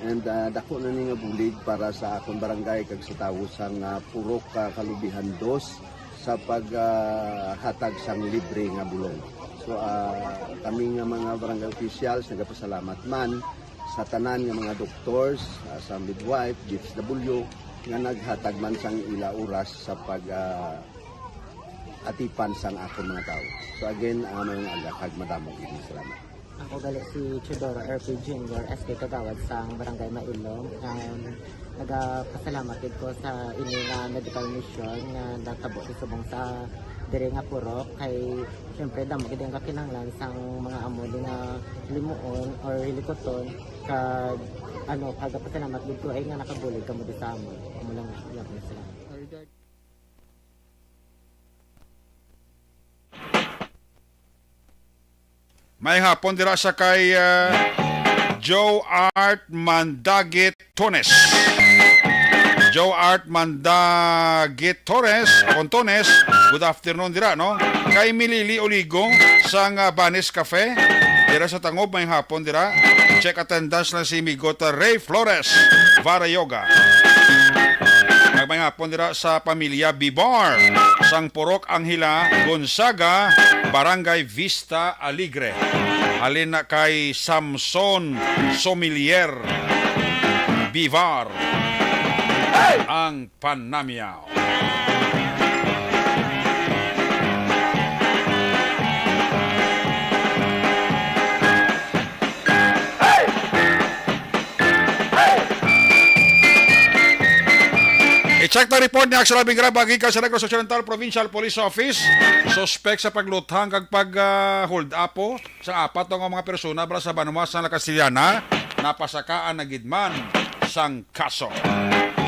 And, ah, dako na ni nga bulig para sa akon barangay kag sa tawo sang, ah, Purok, ah, Kalubihan Dos sa pag, ah, hatag sang libre nga bulong. So, ah, kami nga mga barangay officials nagapasalamat man sa tanan nga mga doctors, ah, sa midwife, D S W, nga naghatag man sang ila oras sa pag, ah, atipan sang akon mga tawo. So again, ah, maayong aga kag madamo gid nga salamat. Ako gali si Teodoro R P Junior, S K Kagawad sang Barangay Mailom. Um, nagapasalamat gid ko sa ini nga medical mission nga natabo sa subong sa diri nga purok, kay siyempre damo gid ang kakinahanglan sang mga amo ni nga limuon or hilikuton, kag ano, nagapasalamat gid ko ay nga nakabulig kamo di sa amon. Amo lang, salamat. May hapon dira sa kay, ah, Joe Art Mandagit Tones. Joe Art Mandagit Torres, Contones, good afternoon dira, no? Kay Milili Oligo sang, ah, Banis Cafe, dira sa Tangob, may hapon dira. Check attendance lang si Migot Ray Flores, Vara Yoga. Kag may hapon dira sa pamilya Bibar, sang Purok Anghela, Gonzaga, Barangay Vista Alegre. Halin na kay Samson Somelier Bivar, ang panamyaw. I-check na report ni Axel Alvin Graba gikan sa Negros Occidental Provincial Police Office. Suspek sa pagluthang kag pag, ah, hold upo sa apat nga mga persona bala sa banwa sa La Castellana, napasakaan na gid man sang kaso.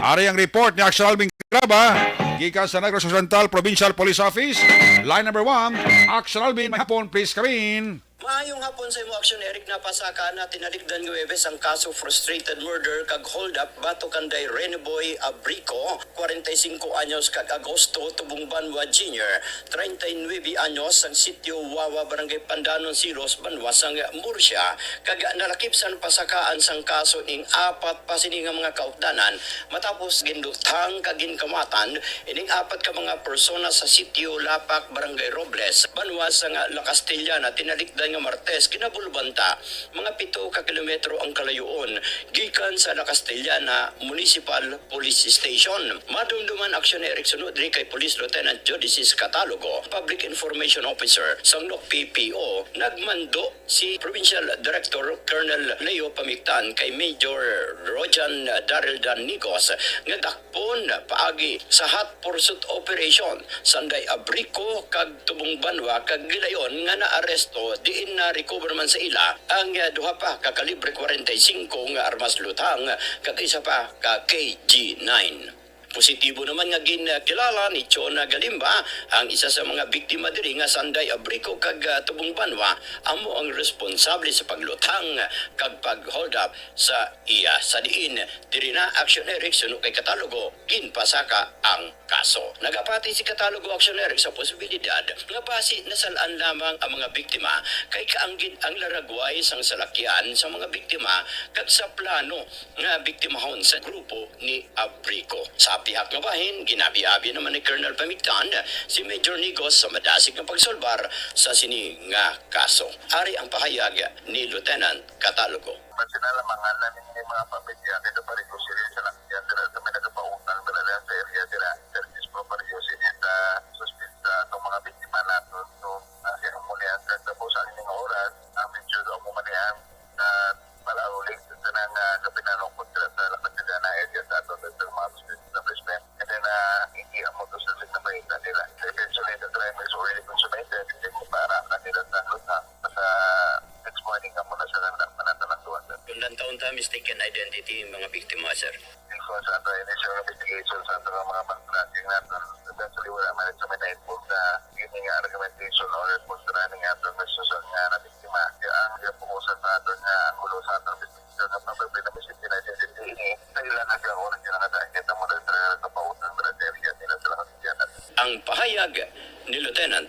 Ari ang report ni Axel Alvin Graba gikan sa Negros Occidental Provincial Police Office. Line number one, Axel Alvin, may hapon, please come in. Maayong hapon sa imo, Action Eric. Napasaka na tinalikdan nga Huwebes ang kaso frustrated murder kag hold up batok kanday Reneboy Abrico, kwarenta y singko anyos, kag Agosto Tubong Banwa Junior, treinta y nuebe anyos, sang sitio Wawa, Barangay Pandanon, Silos, Banwa sang Murcia, kag nalakip sang pasakaan sang kaso ning apat pa sini nga mga kaupdanan matapos ginluthang kag ginkamatan ining apat ka mga persona sa sitio Lapak, Barangay Robles, banwa sang La Castellana, tinalikdan nga Martes, kinabulbanta, mga pito ka kilometro ang kalayoon gikan sa La Castellana Municipal Police Station. Madumduman, Action Eric, sunod diri kay Police Lieutenant Judicis Catalogo, Public Information Officer sang P P O, nagmando si Provincial Director Colonel Leo Pamictan kay Major Rojan Daryl Dan Nigos nga dakpon paagi sa hot pursuit operation sanday Abrico kag Tubong Banwa, kag gilayon nga naaresto diin na-recover man sa ila ang, ah, duha pa ka kalibre kwarenta y singko nga armas luthang kag isa pa ka K G nine. Positibo naman nga ginkilala ni Chona Galimba, ang isa sa mga biktima diri, nga sanday Abrico kag, ah, Tubong Banwa amo ang responsable sa pagluthang kag pag-hold up sa iya, sa diin diri na, Action Eric, suno kay Catalogo, ginpasaka ang kaso. Nagapati si Catalogo, Action Eric, sa posibilidad nga basi nasal-an lamang ang mga biktima kay kaanggid ang laragway sang salakyan sa mga biktima kag sa plano nga biktimahon sa grupo ni Abrico. Sa pihak nga bahin, ginabi-abi naman ni Colonel Pamictan si Major Nigos sa madasig nga pagsulbar sa sini nga kaso. Ari ang pahayag ni Lieutenant Catalogo. Personal, ang mga namin ni mga pamilya, kaya pa rin ko sila sa lakyan, sila sa may nagapautang, sila lang sa area, sila. Service property, sila sa suspect sa atong mga biktima nato. So, ah, sila muli ang sa, sa pusang ining oras, ang medyo sa umuman niya, ah, palauli sa tanang, ah, kapinalong kontra sa Lapatidana area sa ato sa, sa mga business establishment. And then, ah, hindi ang motor sa sa nila. Eventually, the driver is already consummated. Hindi mo para kanila sa lusa. Sa next morning, ang muna sa nang manatanan doon. Kung downtown ta, mistaken identity, mga biktima, sir. Based sa ato initial investigation sa ato nga mga backtracking nato, eventually wala man sa may na-involve na ini nga argumentation or response na ni nga ato nga susunod nga na biktima. Kaya ang iya po sa ato nga ang ulo sa ato nga probably na may safety na identity ini sa ila nga gawon ang ginangadaan kita mo na sa kapautang na area nila sa lahat. Ang pahayag ni Lieutenant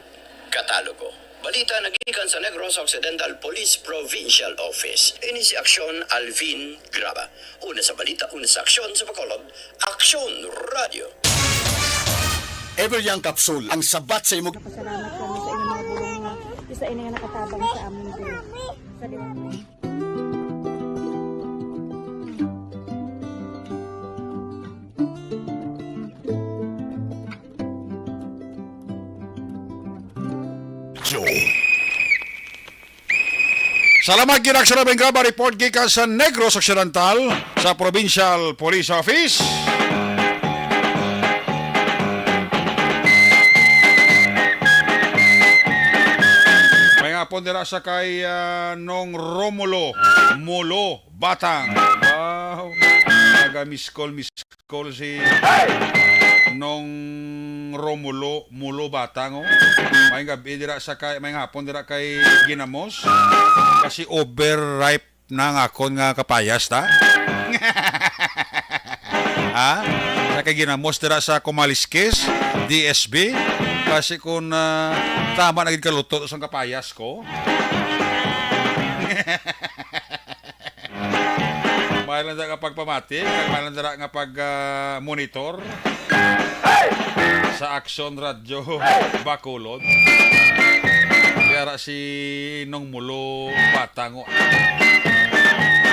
Catalogo. Balita nagikan sa Negros Occidental Police Provincial Office. Ini si Aksyon Alvin Graba. Una sa balita, una sa aksyon sa Bacolod, Aksyon Radio. Ever Young Capsule, ang sabat sa imo. Pasalamat kami sa inyong mga bulong nga isa ini nga nakatabang sa amon diri. Sa liwanag. Salamat gid, Aksyon Alvin Graba, report gikan sa Negros Occidental sa Provincial Police Office. May nga hapon dira sa kay, ah, Nong Romulo Mulo Batang. Wow. Naga-miss call, miss call si Nong Romulo Mulo Batang, oh. May gabi dira sa kay, may hapon dira kay Ginamos. Kasi overripe na ang akon nga kapayas, ta? Ha? Sa kay Ginamos dira sa Kumaliskis, D S B. Kasi kung, ah, tama na gid kaluto sang kapayas ko. May lang dira nga pagpamati, kag may lang dira nga pag, ah, monitor sa Aksyon Radyo Bacolod. Kaya ra si Nong Mulo Batang, oh.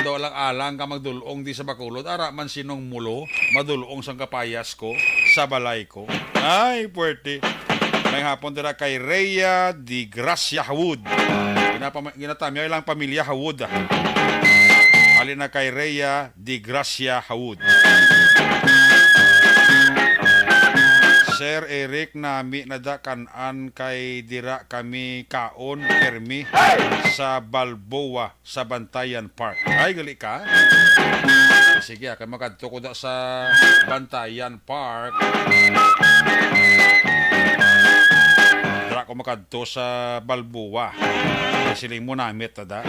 Daw lang alang ka magdulong di sa Bacolod, ara man si Nong Mulo, madulong sang kapayas ko sa balay ko. Ay, puwerte. May hapon dira kay Rhea Di Gracia Wood. Ginapama-, ginatamyaw ilang pamilya Hawud, ah. Halin na kay Rhea Di Gracia Hawud. Sir Eric, nami na da kan-an kay dira kami kaon permi sa Balboa sa Bantayan Park. Ay, gali ka. Sige, ah, kay makadto ko da sa Bantayan Park. Dira ko makadto sa Balboa. Siling mo namit na da.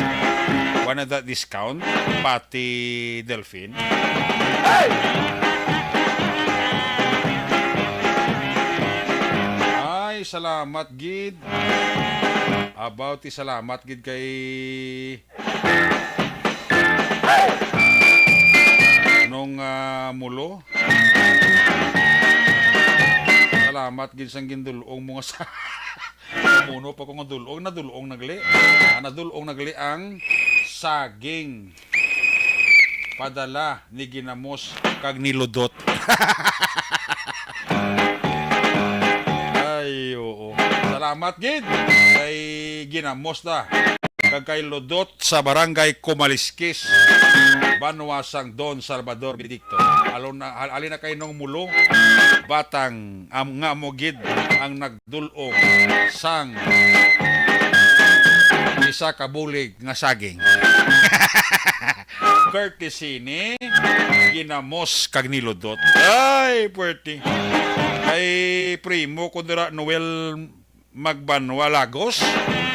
Wala na da discount, pati Delfin. Ay, salamat gid. About ti salamat gid kay Nong, ah, Mulo. Salamat gid sang gindul-ong mo nga sa Muno pa ko nga dul-ong, nadul-ong na gali. Ah, nadul-ong na gali ang saging. Padala ni Ginamos kag ni Ludot. Ay, oo. Salamat gid kay Ginamos ta. Kag kay Ludot sa Barangay Kumaliskis, banwa sang Don Salvador Benedicto. Alon na, al-, alin na kay Nong Mulo, batang am, nga mo gid ang nagdul-ong sang isa ka bulig nga saging. Courtesy ni Ginamos kag ni Ludot. Ay, puwerte. Kay primo ko dira, Noel Magbanwa Lagos.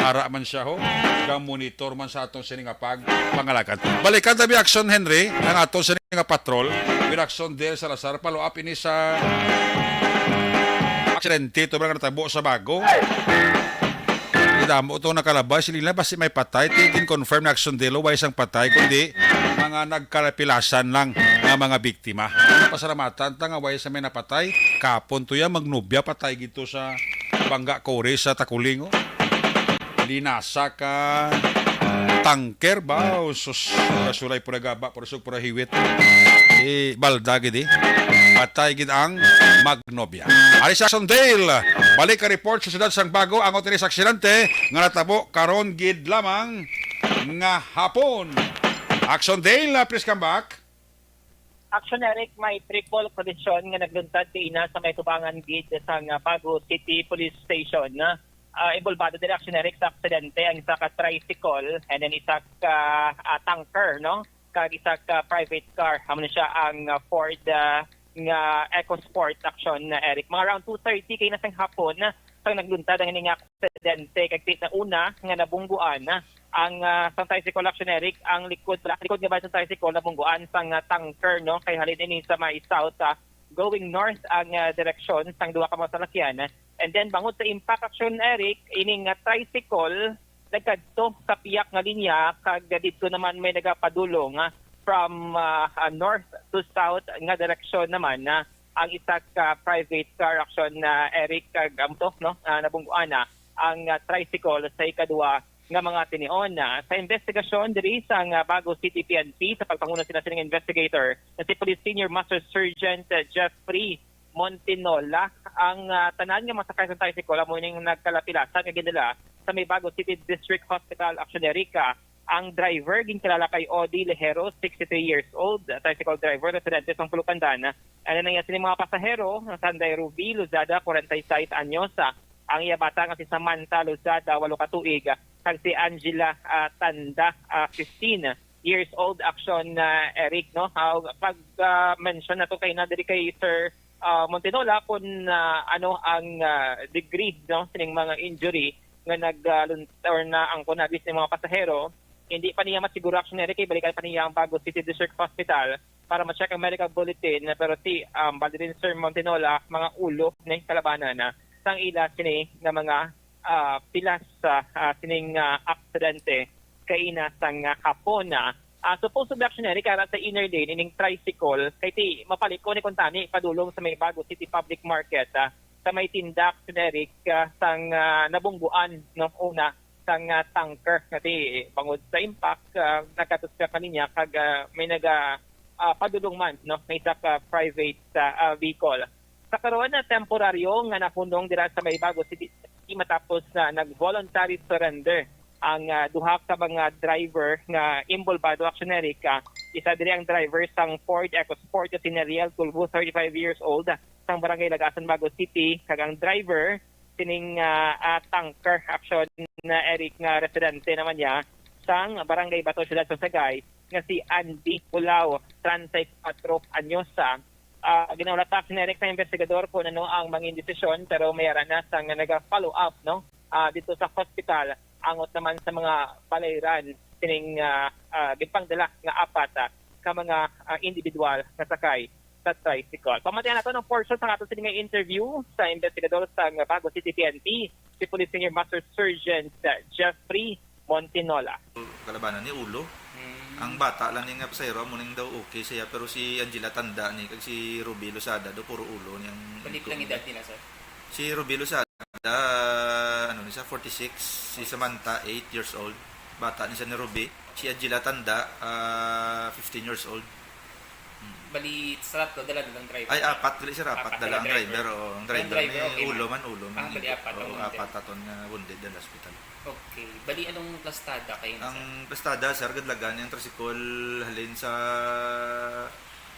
Ara man siya, ho. Ga-monitor man sa aton sini nga pag-, pangalagan. Balikan tabi, Action Henry, ang aton sini nga patrol. With Action Del Salazar, follow up ini sa aksidente to nga natabo sa Bago. Idamo to nakalabay, sila basi may patay. Ti gin-confirm na Action Del, way sang patay, kundi mga nagkalapilasan lang nga mga biktima. Pasalamatan ta nga way sa may napatay. Kapon to yan, magnobya, patay gid to sa Bangga Kore sa Takuling, oh. Linasa ka tanker ba? Oh, sus, pura sulay, pura gaba, pura sug, pura hiwit. Eh, balda gid, eh. Patay gid ang magnobya. Ari sa Sundale, balik ka report sa siyudad sang Bago, ang otoris aksidente nga natabo karon gid lamang nga hapon. Action Dale, please come back. Action Eric, may triple collision nga nagluntad kaina sa may tubangan gid sang, ah, Bago City Police Station. Ah, involbado diri, Action Eric, sa aksidente ang isa ka tricycle and then isa ka, ah, tanker, no? Kag isa ka private car. Amo na siya ang, ah, Ford, ah, nga EcoSport, Action, ah, Eric. Mga around two thirty kaina sang hapon, ah, sang nagluntad ang ining aksidente, kag ti sa una nga nabungguan, ah, ang, ah, sang tricycle, Action Eric, ang likod, likod nga ba sang tricycle nabungguan sang, ah, tanker, no? Kay halin ini sa may south, ah, going north ang, ah, direksyon sang duha ka mga salakyan. And then bangod sa impact, Action Eric, ining, ah, tricycle nagkadto sa piyak nga linya, kag didto naman may nagapadulong, ah, from, ah, ah, north to south nga direksyon naman, ah, ang isa ka private car, Action, ah, Eric, kag amo to, no, ah, nabungguan na ang, ah, tricycle sa ikaduha nga mga tinion. Ah, sa investigasyon diri sa nga Bago City P N P, sa pagpanguna sila sining investigator na si Police Senior Master Sergeant, ah, Jeffrey Montinola, ang, ah, tanan nga mga sakay sa tricycle amo ning nagkalapilasan nga gindala sa may Bago City District Hospital, Action Eric. Ang driver ginkilala kay Odi Lejero, sixty-three years old, tricycle driver, residente sa Pulupandan. Ano na iya sini mga pasahero, Sanday Ruby Luzada, forty-six anyos, ah, ang iya bata nga si Samantha Luzada, walo ka tuig, ah, kag si Angela, ah, Tanda, ah, fifteen years old, Action, ah, Eric, no? Ah, pag, ah, mention nato kaina diri kay Sir, ah, Montinola kung, ah, ano ang, ah, degree, no, sining mga injury nga nag, ah, lun-, or naangkon na sining mga pasahero, hindi pa niya masiguro, Action Eric, kay balikan pa niya ang Bago City District Hospital para ma-check ang medical bulletin, pero si, um, bali rin Sir Montinola, mga ulo ni kalabanan na sang ila sini nga mga, ah, pilas sa, ah, sining, ah, aksidente kaina sang, ah, hapon na. Ah, supposed to be, Action Eric, ara sa inner lane ining tricycle, kay ti mapaliko ni kuntani padulong sa may Bago City Public Market, ah, sa may tinda, Action Eric, ah, sang, ah, nabungguan, no, una sang, ah, tanker. Kay ti bangod sa impact, ah, nagkatusga kaniya kag, ah, may naga, ah, padulong man, no, may isa ka private, ah, ah, vehicle. Sa karon, ah, temporaryo nga nahunong dira sa may Bago City matapos na nag-voluntary surrender ang, ah, duha ka mga driver nga involbado, Action Eric. Isa diri ang driver sang Ford EcoSport nga si Neriel Tulfo, thirty-five years old, sang Barangay Lagasan, Bago City, kag ang driver sining, ah, ah, tanker, Action, na Eric, nga residente naman niya sang Barangay Bato, Siyudad sa Sagay, nga si Andy Pulao, treinta y cuatro anyos. Ah, ah, ginahulat, Action Eric, sa investigador kung ano ang mangin desisyon, pero may ara na sang naga-follow up, no, ah, dito sa hospital, angot naman sa mga balayran sining, ah, ah, ginpangdala nga apat, ah, ka mga, ah, individual nga sakay sa tricycle. Pamatian nato ang portion sa ato sini nga interview sa investigador sa Bago City P N P, si Police Senior Master Sergeant, ah, Jeffrey Montinola. Kalabanan ni ulo. Mm. Ang bata lang ni nga pasahero, amo ning daw okay siya, pero si Angela tanda ni, kag si Ruby Losada daw puro ulo ni ang Balik lang edad nila, sir? Si Ruby Losada, ano ni siya, forty-six. Si Samantha, eight years old. Bata ni siya ni Ruby. Si Angela tanda, ah, fifteen years old. Bali, sa tatlo, dala-dalang driver. Ay, apat, dili, sir, apat. Apat dala ang dala driver. Driver, oo. Ang Ang driver driver, ni okay ulo man. Man, ulo man. Ah, bali, apat ang Ulo, wounded. Apat aton nga wounded dala sa ospital. Okay. Bali, anong plastada kayo, sir? Ang plastada, sir, gadlagan niyang tricycle halin sa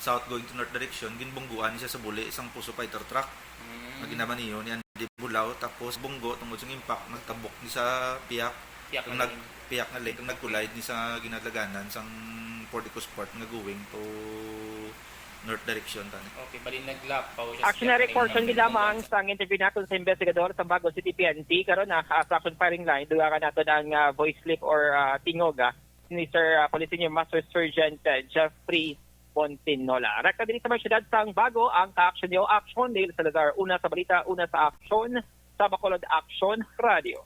south going to north direction, ginbungguan ni siya sa buli sang Puso Fighter Truck. Mm. Nga ginamaniho ni Andy Bulao, tapos bunggo tungod sa impact, nagtabok ni sa piyak. Piyak Kung nga nag-, lane. Piyak nga lane, kung nag-collide ni sa ginadlaganan sang Ford EcoSport nga going to north direction tani. Okay, bali naglapaw siya sa Action na piyak nga report, lane. Hindi lamang sa interview nato sa investigador sa Bago City P N P. Karon na, ah, sa action firing line, dugangan nato ang, ah, voice clip or, ah, tingog, ah, ni Sir, ah, Police Senior Master Sergeant, ah, Jeffrey Montinola. Rekta diri sa mga syudad sang Bago ang ka-action niyo, Action Neil Salazar. Una sa balita, una sa action, sa Bacolod Action Radio.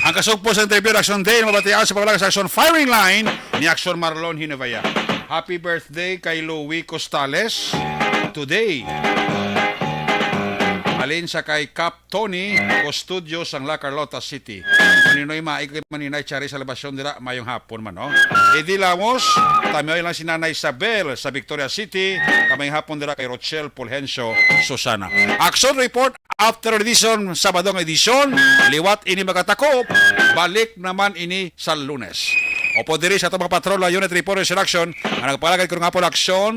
Ang kasugpo sa interview, Action Day, mabatian sa pamalaga sa Action Firing Line ni Action Marlon Hinovaya. Happy birthday kay Louie Costales today. Halin sa kay Cap Tony Custodio sang La Carlota City. Maninoy Maig, Maninoy Chari sa Salvacion dira, mayong hapon man, no? Eddie Lamos, tamyoy lang si Nanay Isabel sa Victoria City, kamayong hapon dira kay Rochelle Fulgencio Susana. Action report after edition, Sabado nga edisyon, liwat ini magatakop, balik naman ini sa Lunes. Upod diri sa atong mga patrol, unit report, action, nga nagpalagad karong hapon, action,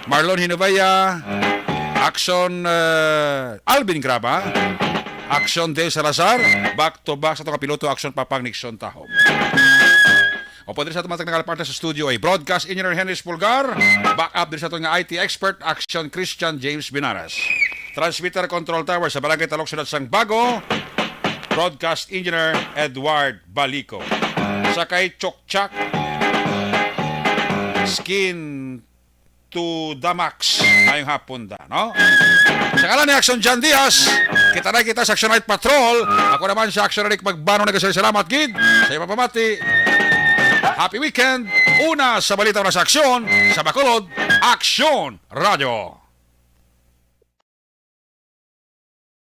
Marlon Hinovaya, action, eh, Alvin Graba, action Dale Salazar, back to back sa atong kapiloto, action Papang Nixon Tahob. Upod diri sa atong mga technical partner sa studio ay Broadcast Engineer Henry Pulgar, back up diri sa atong nga I T expert, action Christian James Binaras. Transmitter Control Tower sa Barangay Talok, Siyudad sang Bago, Broadcast Engineer Edward Balico. Sa kay Chokchak, Skin to the Max. Mayong hapon da, no? Sa ngalan ni Action John Diaz, kita na kita sa Action Night Patrol. Ako naman si Action Rick Magbano, nagkasal salamat gid sa iyong pamati. Happy weekend. Una sa balita, una sa aksyon, sa Bacolod, Action Radio.